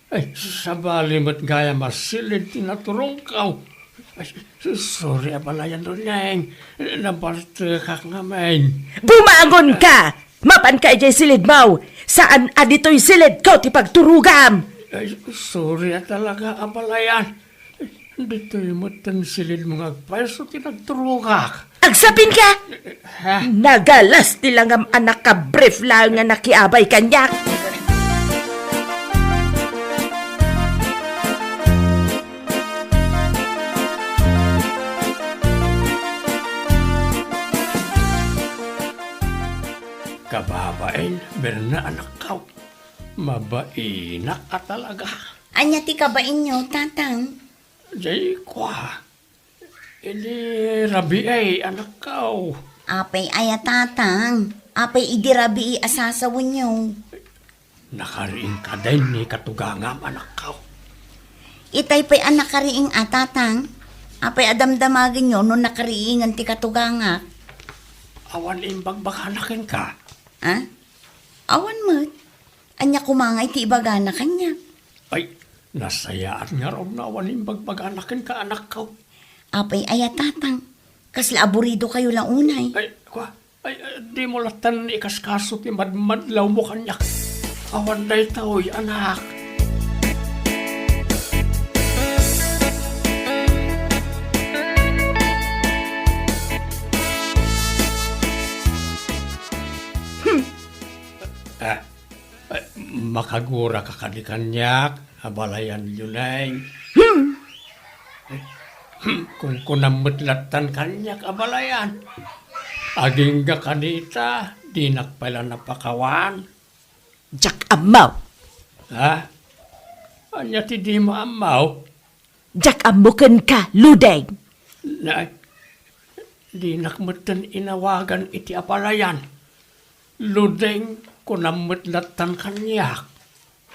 Ay, sabali met gayam a silid ti naturongko. Ay, sorry, abalayan Luneng. Nabartekak ngamin. Bumangonka! Mapanka idiay silidmo! Saan a ditoy silidko ti pagturogam! Ay, sorry a talaga, abalayan. Ditoy metten silidmo nga agpayso ti nagturogak. Agsapinka! Ha? Nagalas ti langam a nakabrief laeng nga nakiabay kaniak. Kababain, Berna, anakko. Mabainak a talaga. Ania ti kabainyo, Tatang? Jay, kua. Idi rabii, anakko. Apay aya, Tatang? Apay idi rabii a sasawenyo? Nakariing kadi ni katugangam, anakko. Itay pay a nakariing a, Tatang? Apay a damdamagenyo no nakariingen ti katugangak? Awan imbagbagana kenka? Ha? Awan met. Ania koma ngay ti ibagana kaniak? Ay, nasayaat ngarud no awan imbagbagana kenka, anakko. Apay aya, Tatang? Kasla aburidokayo la unay. Ay, kua, ay, ay, dimo lattan ikaskaso ti madmadlawmo kaniak. Awan daytoy, anak. Hmm. Ah, Ay, makaguraka kadi kaniak, abalayan Luneng. Hmm. Hmm, kunkunam met lattan kaniak, abalayan. Agingga kadi ita, dinak pay la napakawan. Diak ammo. Ha? Ania ti dimo ammo? Diak ammo kenka, Ludeng. Nay, dinak metten inawagan iti abalayan. Ludeng, kunam met lattan kaniak.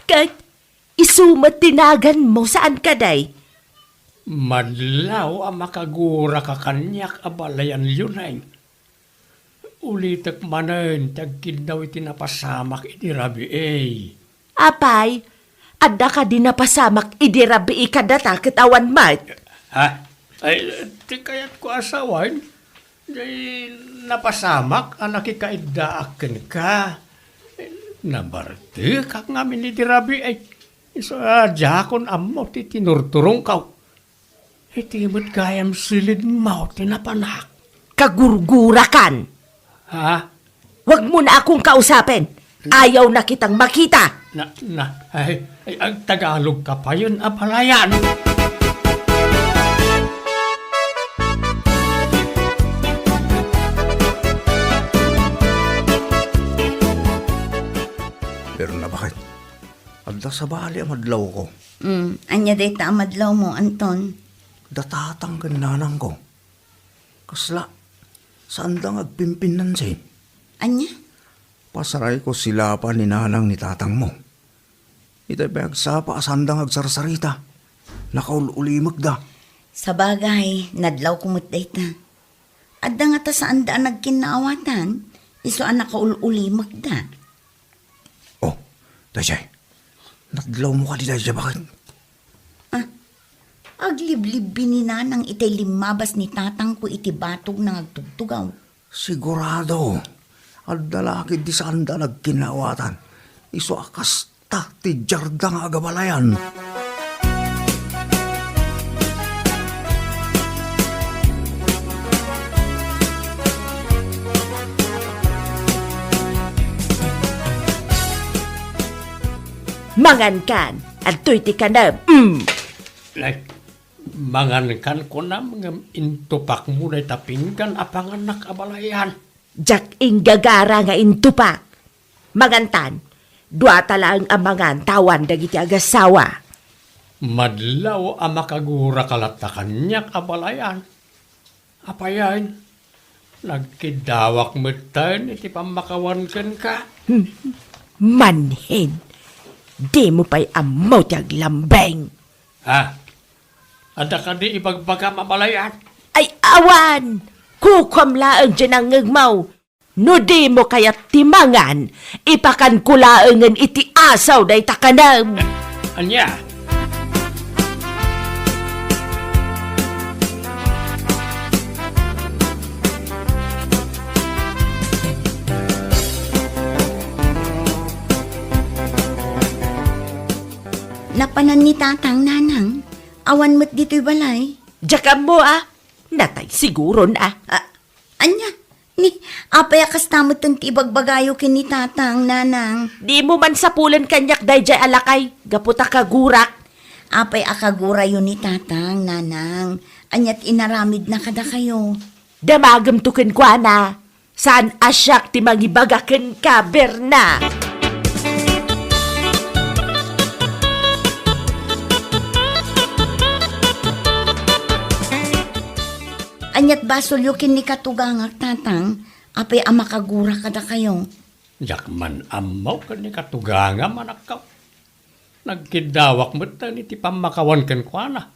Ket isu met ti naganmo, saan kadi? Madlaw a makaguraka kaniak a balayan, Leoneng. Ulitek manen ti agkiddaw iti napasamak idi rabii. Apay, adda kadi napasamak idi rabii kadata ket awan met? Ha? Ay, ti kayatko a sawen, jay napasamak a nakikaiddaak kenka. Nabartekak ngamin idi rabii. Isu a diakon ammo ti tinurturongko. Iti met gayam silidmo ti napanak. Kagurgurakan! Ha? Wag mo na akong kausapen. Ayaw na kitang makita. Na, na, ay, ay, agtagalog ka payen a balayan. Pero na bakit? Adda sabali a madlawko. Mm, ania dayta a madlawmo, Anton? Datatang ken nanangko. Kasla, saanda nga agpimpinnansin. Ania? Pasarayko silapan ni nanang ni tatangmo. Itay pay agsapa a saanda nga agsarsarita. Nakaul-ulimekda. Sabagay, nadlawko met dayta. Adda ngata saanda a nagkinnaawatan, isu a nakaul-ulimekda. Oh, daydiay. Nadlawmo kadi daydiay, baket? Ah, agliblibbi ni nanang itay limmabas ni tatangko iti batogna nga agtugtugaw. Sigurado, adda la ketdi saanda nagkinnaawatan. Isu a kasta ti diarda nga agabalayan. Mangankan, adtoy ti kanem. Mm. Ay, mangankan kunam ngem intupakmo dayta pinggan a panganak a balayan. Diak inggagara nga intupak. Mangantan, duata laeng a mangan ta awan dagiti agasawa. Madlaw a makaguraka latta kaniak a balayan. Apayen, nagkiddawak metten iti pammakawan kenka. Hmm, manhin, dimo pay ammo ti aglambeng. Ha? Adda kadi ibagbagam a balayan? Ay, awan! Kukuam laeng diay nangngegmo. No dimo kayat ti mangan, ipakanko laengen iti asaw dayta kanem. Ania? Napanan ni Tatang, Nanang. Awan met ditoy balay. Diak ammo a. Natay siguron a. A-, ania? Ni, apay a kasta metten ti ibagbagayo ken ni Tatang, Nanang? Dimo man sapulen kaniak daydiay a lakay, gapu ta kagurak. Apay a kagurayo ni Tatang, Nanang? Ania ti inaramidna kadakayo? Damagemto kenkuana. Saan a siak ti mangibaga kenka, Berna? Aniat basolyo ken ni Katugangak, Tatang? Apay a makagura kadakayo? Diak man ammo ken ni Katugangam, anakko. Nagkiddawak metten iti pammakawan kenkuana.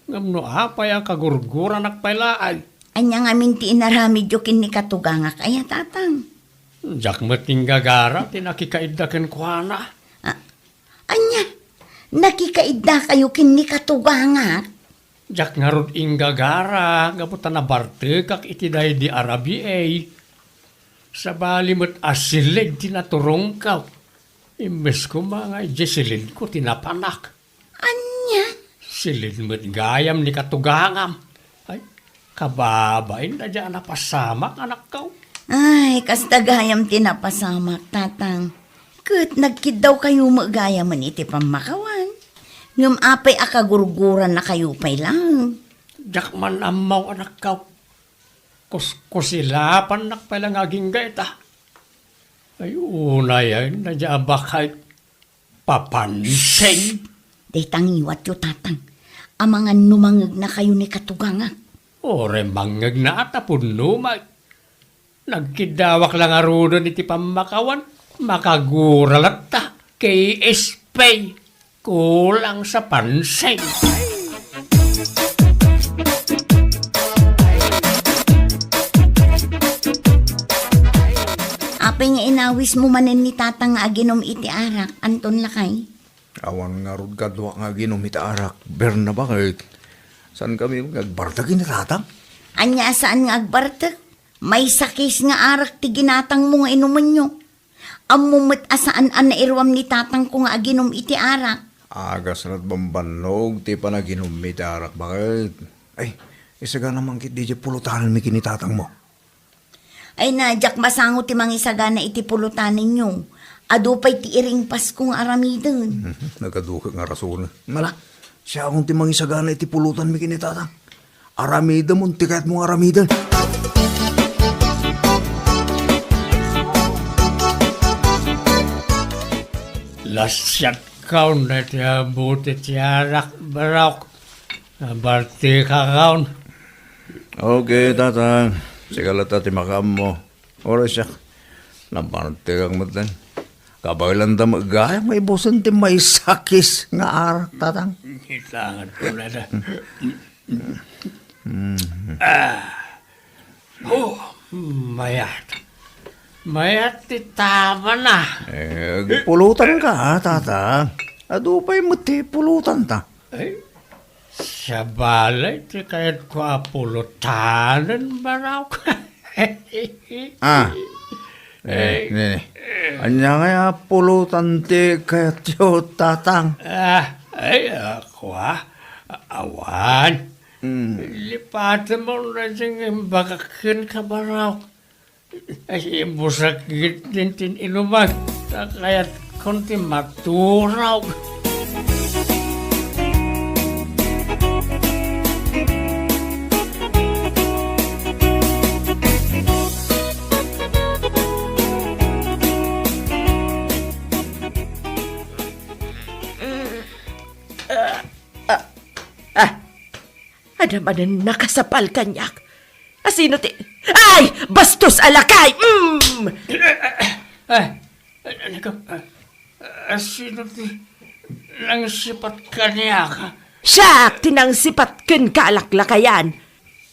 Ngem no apay a kagurguranak pay laeng? Ania ngamin ti inaramidyo ken ni Katugangak aya, Tatang? Diak met inggagara ti nakikaidda kenkuana. A-, ania? Nakikaiddakayo ken ni Katugangak? Diak ngarud inggagara gapu ta nabartekak iti daydi a rabii. Sabali met a siled ti naturongko. Imbes koma nga idiay siledko ti napanak. Ania? Siled met gayam ni Katugangam. Ay, kababain daydiay a napasamak, anakko. Ay, kasta gayam ti napasamak, Tatang. Ket nagkiddawkayo met gayamen iti pammakawan. Ngem apay a kagurgurannakayo pay laeng? Diak man ammo, anakko. Kuskusilapannak pay la nga agingga ita. Ay, unay, ay, nadya a bakay. Papansin. Dayta ngiwatyo, Tatang. Amangan no mangegnakayo ni Katugangak. Uray mangngegna a ta punno met. Nagkiddawak la ngaruden iti pammakawan. Makagura latta. K S P. Kulang sa pansin. Apay nga inawismo manen ni Tatang nga aginom iti arak, Anton, lakay? Awan ngarud kaduak nga aginom iti arak, Berna, baket. Saan kami nga agbartek ni Tatang? Ania a saan nga agbartek? Maysakis nga arak ti ginatangmo nga inumenyo. Ammom met a saan a nairuam ni Tatangko nga aginom iti arak. Agasat bambannog ti panaginummi iti arak, baket. Ay, isagana man ketdi diay pulotanenmi ken ni Tatangmo. Ay na, diak masango ti mangisagana iti pulotanenyo. Adu pay ti iring Pasko nga aramiden. Nagadu ket nga rason. Mala, siakon ti mangisagana iti pulotanmi ken ni Tatang. Aramidem ti kayatmo nga aramiden. Lasiatkaw na ti abuti ti arak, Barok. Nabartekakon. Okay, Tatang. Sika latta ti makaammo. Uray siak. Nabartekak metten. Kabaelanda met gayam nga ibusen ti maysakis nga arak, Tatang. Kita nga tulada. Mm. Ah. Oh, mayat. Mayat ti tamana. Eh, agpulutanka, ha, Tatang. Adu pay met ti pulotanta. Ay, sabali ti kayatko a pulotanen, Barok. Ah. Eh, eh, ne, ne. Ania ngay a pulotan ti kayatyo, Tatang? Ah, ay, ako, ah. Awan. Hmm. Lipatem mo na ding imbagak kenka, Barok. Ay, ibusak gid din tin inuman. Ta kayatkon ti maturog. Ah, ah, ah. Adda manen nakasapal kaniak. Asino ti, ay! Bastos a lakay! Mm! Eh, eh, eh, eh, nako, eh, eh, sino ti nangsipat kaniak? Siak ti nangsipat kenka a laklakayan.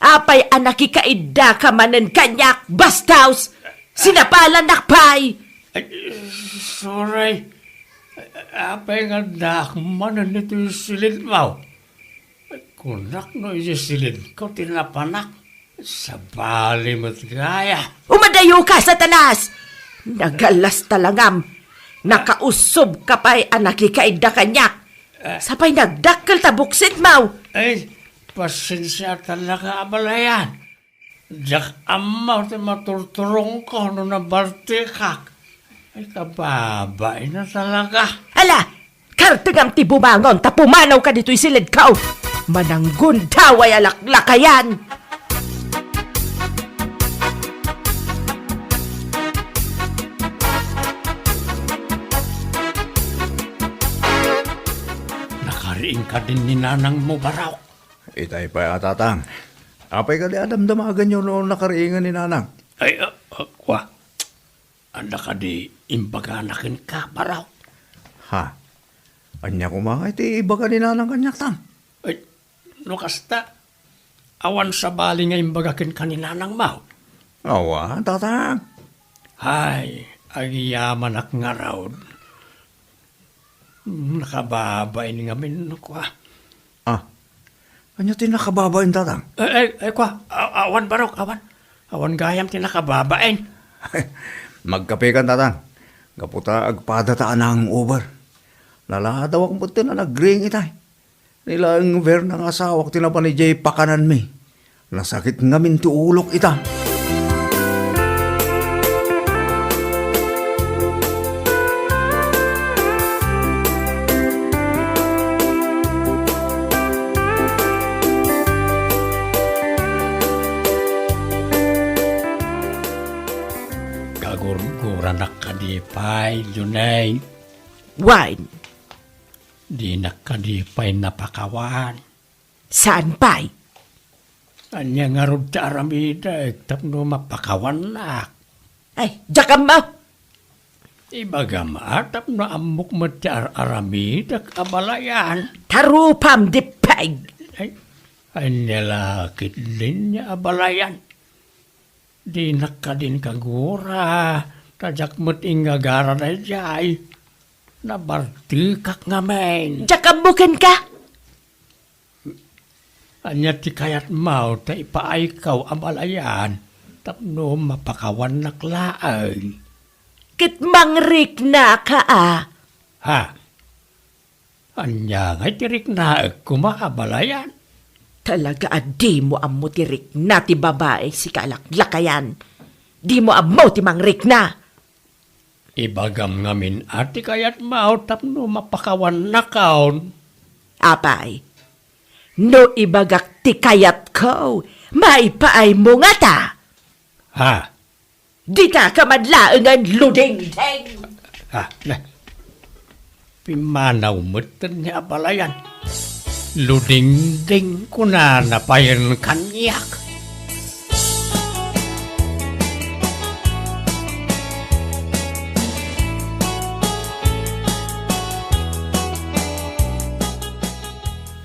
Apay a nakikaiddaka manen kaniak, bastos! Sinapalannak pay! Ay, sorry. Apay nga addaak manen ditoy silidmo? Kunak no idiay silidko ti napanak. Sabali met gayam. Umadayoka, Satanas! Nagalasta langam. Nakaussobka pay a nakikaidda kaniak. Ah. Sapay nagdakkel ta buksitmo. Ay, pasensiakan, nakaabalayan. Diak ammo ti maturturongko no nabartekak. Ay, kababain a talaga. Ala, kartengam ti bumangon ta pumanawka ditoy silidko. Mananggundaway a laklakayan. Nakariingka din ni nanangmo, Barok? Itay pay a, Tatang. Apay kadi a damdamaganyo no nakariingan ni Nanang? Ay, ah, ah, kua. Adda kadi imbagana kenka, Barok? Ha? Ania koma ngay ti ibaga ni Nanang kaniak, Tang? Ay, no kasta, awan sabali nga imbaga kenka ni Nanangmo? Awan, Tatang. Ay, agyamanak ngarud. Nakababain ngamin, kua. Ah, ania ti nakababain, Tatang? Eh, eh, eh, kua, a-, awan, Barok, awan. Awan gayam ti nakababain. Magkapekan, Tatang. Gapu ta agpadata a hangover. Naladawak met ti nagring itay. Ni laeng Verna nga asawak ti napan idiay pakananmi. Nasakit ngamin ti ulok ita. Kagurguranak kadi pay, Junay. Wen. Dinak kadi pay napakawan. Saan pay? Ania ngarud ti aramidek tapno mapakawannak? Ay, diak ammo. Ibagam a tapno ammok met ti ar-aramidek, abalayan. Ta rupam, dippeg! Ay, ania la ketdin nga abalayan? Dinak kadin kagura, Ta diak met ingagara daydiay. Nabartekak ngamin. Diak ammo kenka. Ania ti kayatmo ta ipaaykaw a balayan tapno mapakawannak laeng? Ket mangriknaka a. Ha? Ania ngay ti riknaek koma a balayan? Talaga a dimo ammo ti rikna ti babai, sikalaklakayan. Dimo ammo ti mangrikna. Ibagam ngamin a ti kayatmo tapno mapakawannakon. Apay, no ibagak ti kayatko, maipaaymo ngata? Ha? Dita ka man laengen, ludingding! Ha? Na, pimmanaw metten ni abalayan. Ludingding, kunana payen kaniak.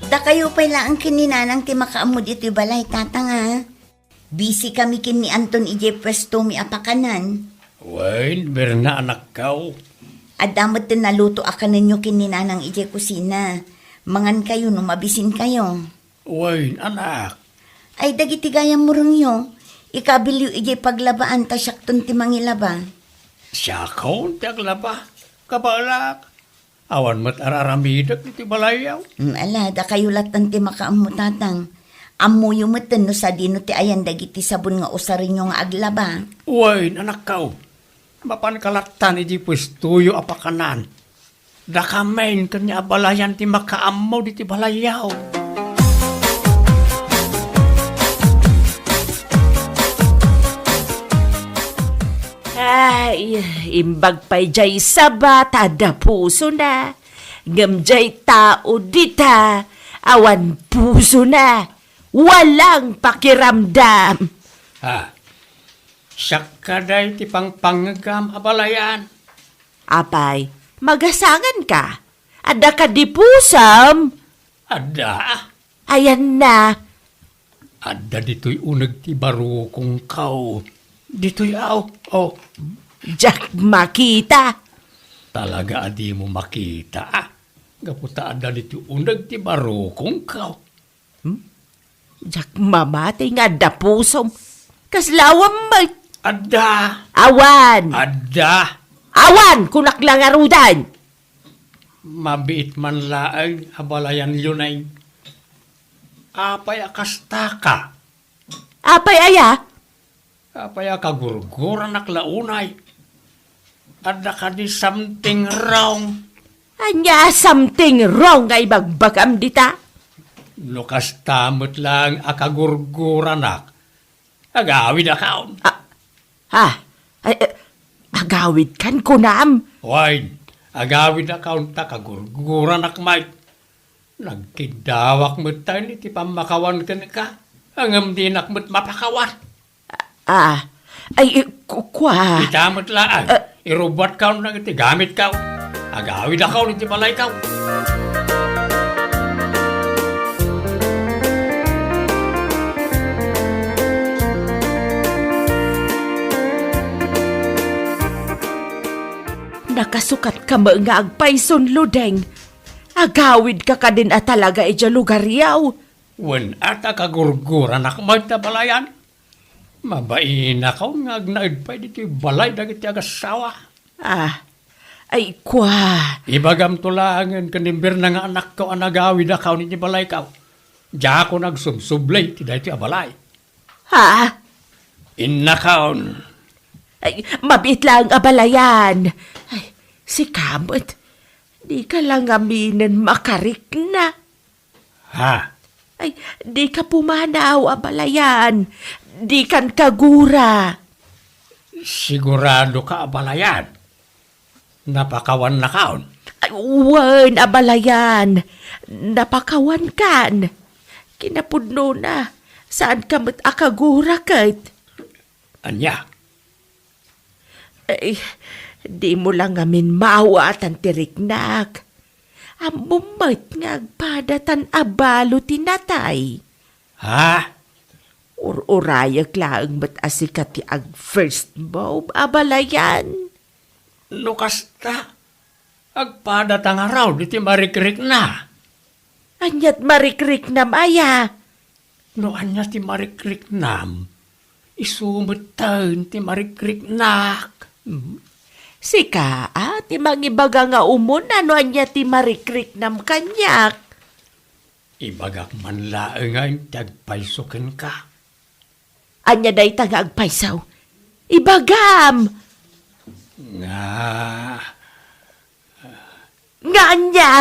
Dakayo pay laeng ken ni Nanang ti makaammo ditoy balay, Tatang, a. Busy kami ken ni Anton idiay puestomi a pakanan. Wen, Berna, anakko. Adda met ti naluto a kanenyo ken ni Nanang idiay kusina. Mangankayo no mabisinkayo. Wen, anak. Ay, dagiti gayam murengyo, ikabilyo idiay paglabaan ta siakton ti mangilaba. Siakon ti aglaba? Kabaelak. Awan met ar-aramidek iti balayyo. Mm, ala, dakayo latta ti makaammo, Tatang. Ammoyo metten no sadino ti ayan dagiti sabon nga usarenyo nga aglaba. Wen, anakko. Mapanka lattan iti puestoyo a pakanan. Dakamin ken ni abalayan ti makaammo diti balayyo. Ay, imbag pay jay saba ta adda pusona. Ngem jay tao dita, awan pusona. Walang pakiramdam. Ha? Siak kadi ti pangpangngegam, abalayan? Apay, magasanganka? Adda kadi pusom? Adda. Ayanna. Adda ditoy uneg ti barukongko. Ditoy, aw, oh. Diak makita. Talaga a dimo makita, a? Gapu ta adda ditoy uneg ti barukongko. Hmm? Diak mamati nga adda pusom. Kasla awan met. Adda. Awan. Adda. Awan, kunak la ngaruden. Mabiit man laeng, abalayan Luneng. Apay a kastaka? Apay aya? Apay a kagurguranak la unay? Adda kadi something wrong? Ania a something wrong nga ibagbagam dita? No kasta met laeng a kagurguranak, agawidakon. Ah, ah, ay, eh, agawidkan kunam? Wen, agawidakon ta kagurguranak met. Nagkiddawak metten iti pammakawan kenka, ngem dinak met mapakawan. Ah, ay, ku-, kua. Ita met laeng, ah, irubatkon dagiti gamitko. Agawidakon iti balayko. Nakasukatka met nga agpayson, Ludeng. Agawidka kadin a talaga idiay lugaryo? Wen, a ta kagurguranak met, abalayan. Mabainakon nga agnaed pay ditoy balay dagiti agassawa. Ah, ay, kua. Ibagamto laengen ken ni Berna nga anakko a nagawidakon iti balayko. Diakon agsubsubli iti daytoy a balay. Ha? Innakon. Ay, mabiit laeng, abalayan. Ay, sika met. Dika la ngaminen makarikna. Ha? Ay, dika pumanaw, abalayan. Dikan kagura. Siguradoka, abalayan? Napakawannakon? Ay, wen, abalayan. Napakawankan. Kinapudnona, saanka met a kagura ket. Ania? Ay, dimo la ngamin maawatan ti riknak. Ammom met nga agpadatan a balo ti natay. Ha? Ur-urayek laeng met a sika ti ag-first move a balayan. No kasta, agpadata ngarud iti marikrikna. Ania ti marikriknam aya? No ania ti marikriknam, isu metten ti marikriknak. Hmm. Sika a ti mangibaga nga umuna no ania ti marikriknam kaniak. Ibagak man laengen ti agpayso kenka. Ania dayta nga agpayso? Ibagam! Nga Nga ania?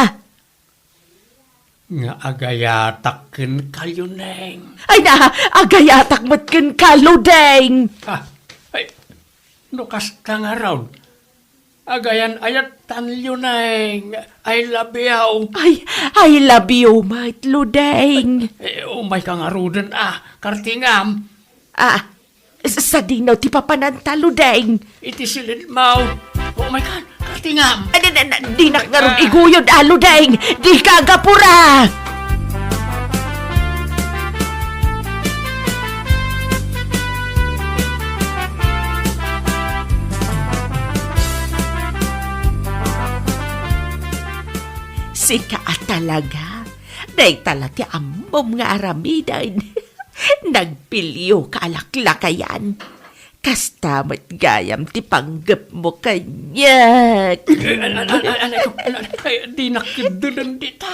Nga agayatak kenka, Luneng. Ay na, agayatak met kenka, Ludeng. Ah, ay, no kasta ngarud, agayan-ayattan, Luneng. I love you. Ay, I love you met, Ludeng. Eh, umayka ngaruden, ah, kartingam. Ah, s-, sadino ti papananta, Ludeng? Iti silidmo. Oh my God, kartingam. Ah, di, di, di, dinak ngarud iguyod, ah, Ludeng. Dika agapura. Sika a talaga. Dayta la ti ammom nga aramiden. Nagpilioka a laklakayan. Kasta met gayam ti panggepmo kaniak. Ay, ay, ay, ay, ay, ay, ay, ay, dinak kedduden dita.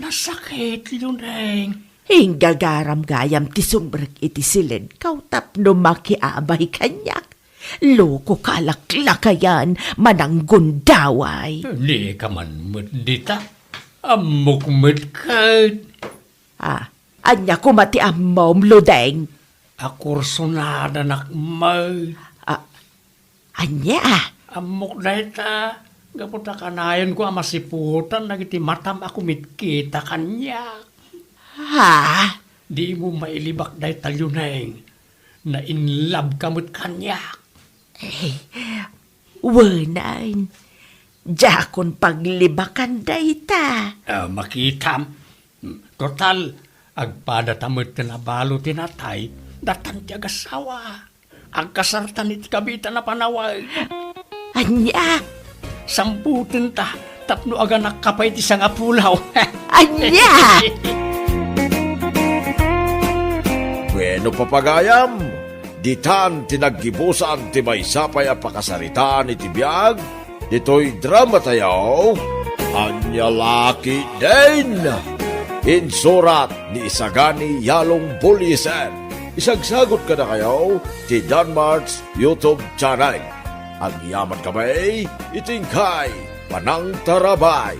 Nasakit, Luneng. Inggagaram gayam ti sumrek iti silidko tapno makiabay kaniak. Lokoka a laklakayan, mananggundaway. Dika man met dita. Ammok met ket. Ah, ania koma ti ammom, Ludeng? Akursonadanak met. Ah, ania? Ammok dayta, gapu ta kanayon ko a masiputan dagiti matam a kumitkita kaniak. Ha? Dimo mailibak dayta, Luneng. Na-in love ka met kaniak. Eh, wenan. Diakon paglibakan dayta. Ah, makitam. Total, agpadata met ken a balo ti natay, datan ti agasawa. Agkasartan iti kabitan a panawen. Ania? Sambutenta tapno aganakka pay ti sangapulaw. Ania? Bueno, papagayam, ditan ti naggibusan ti maysa pay a pakasaritaan iti biag ditoy dramatayo, Ania La Ketdin. Insurat ni Isagani Yalong Bullisen. Isagsagut kadakayo ti Danmart's YouTube channel. Agyamankami iti inkay panangtarabay.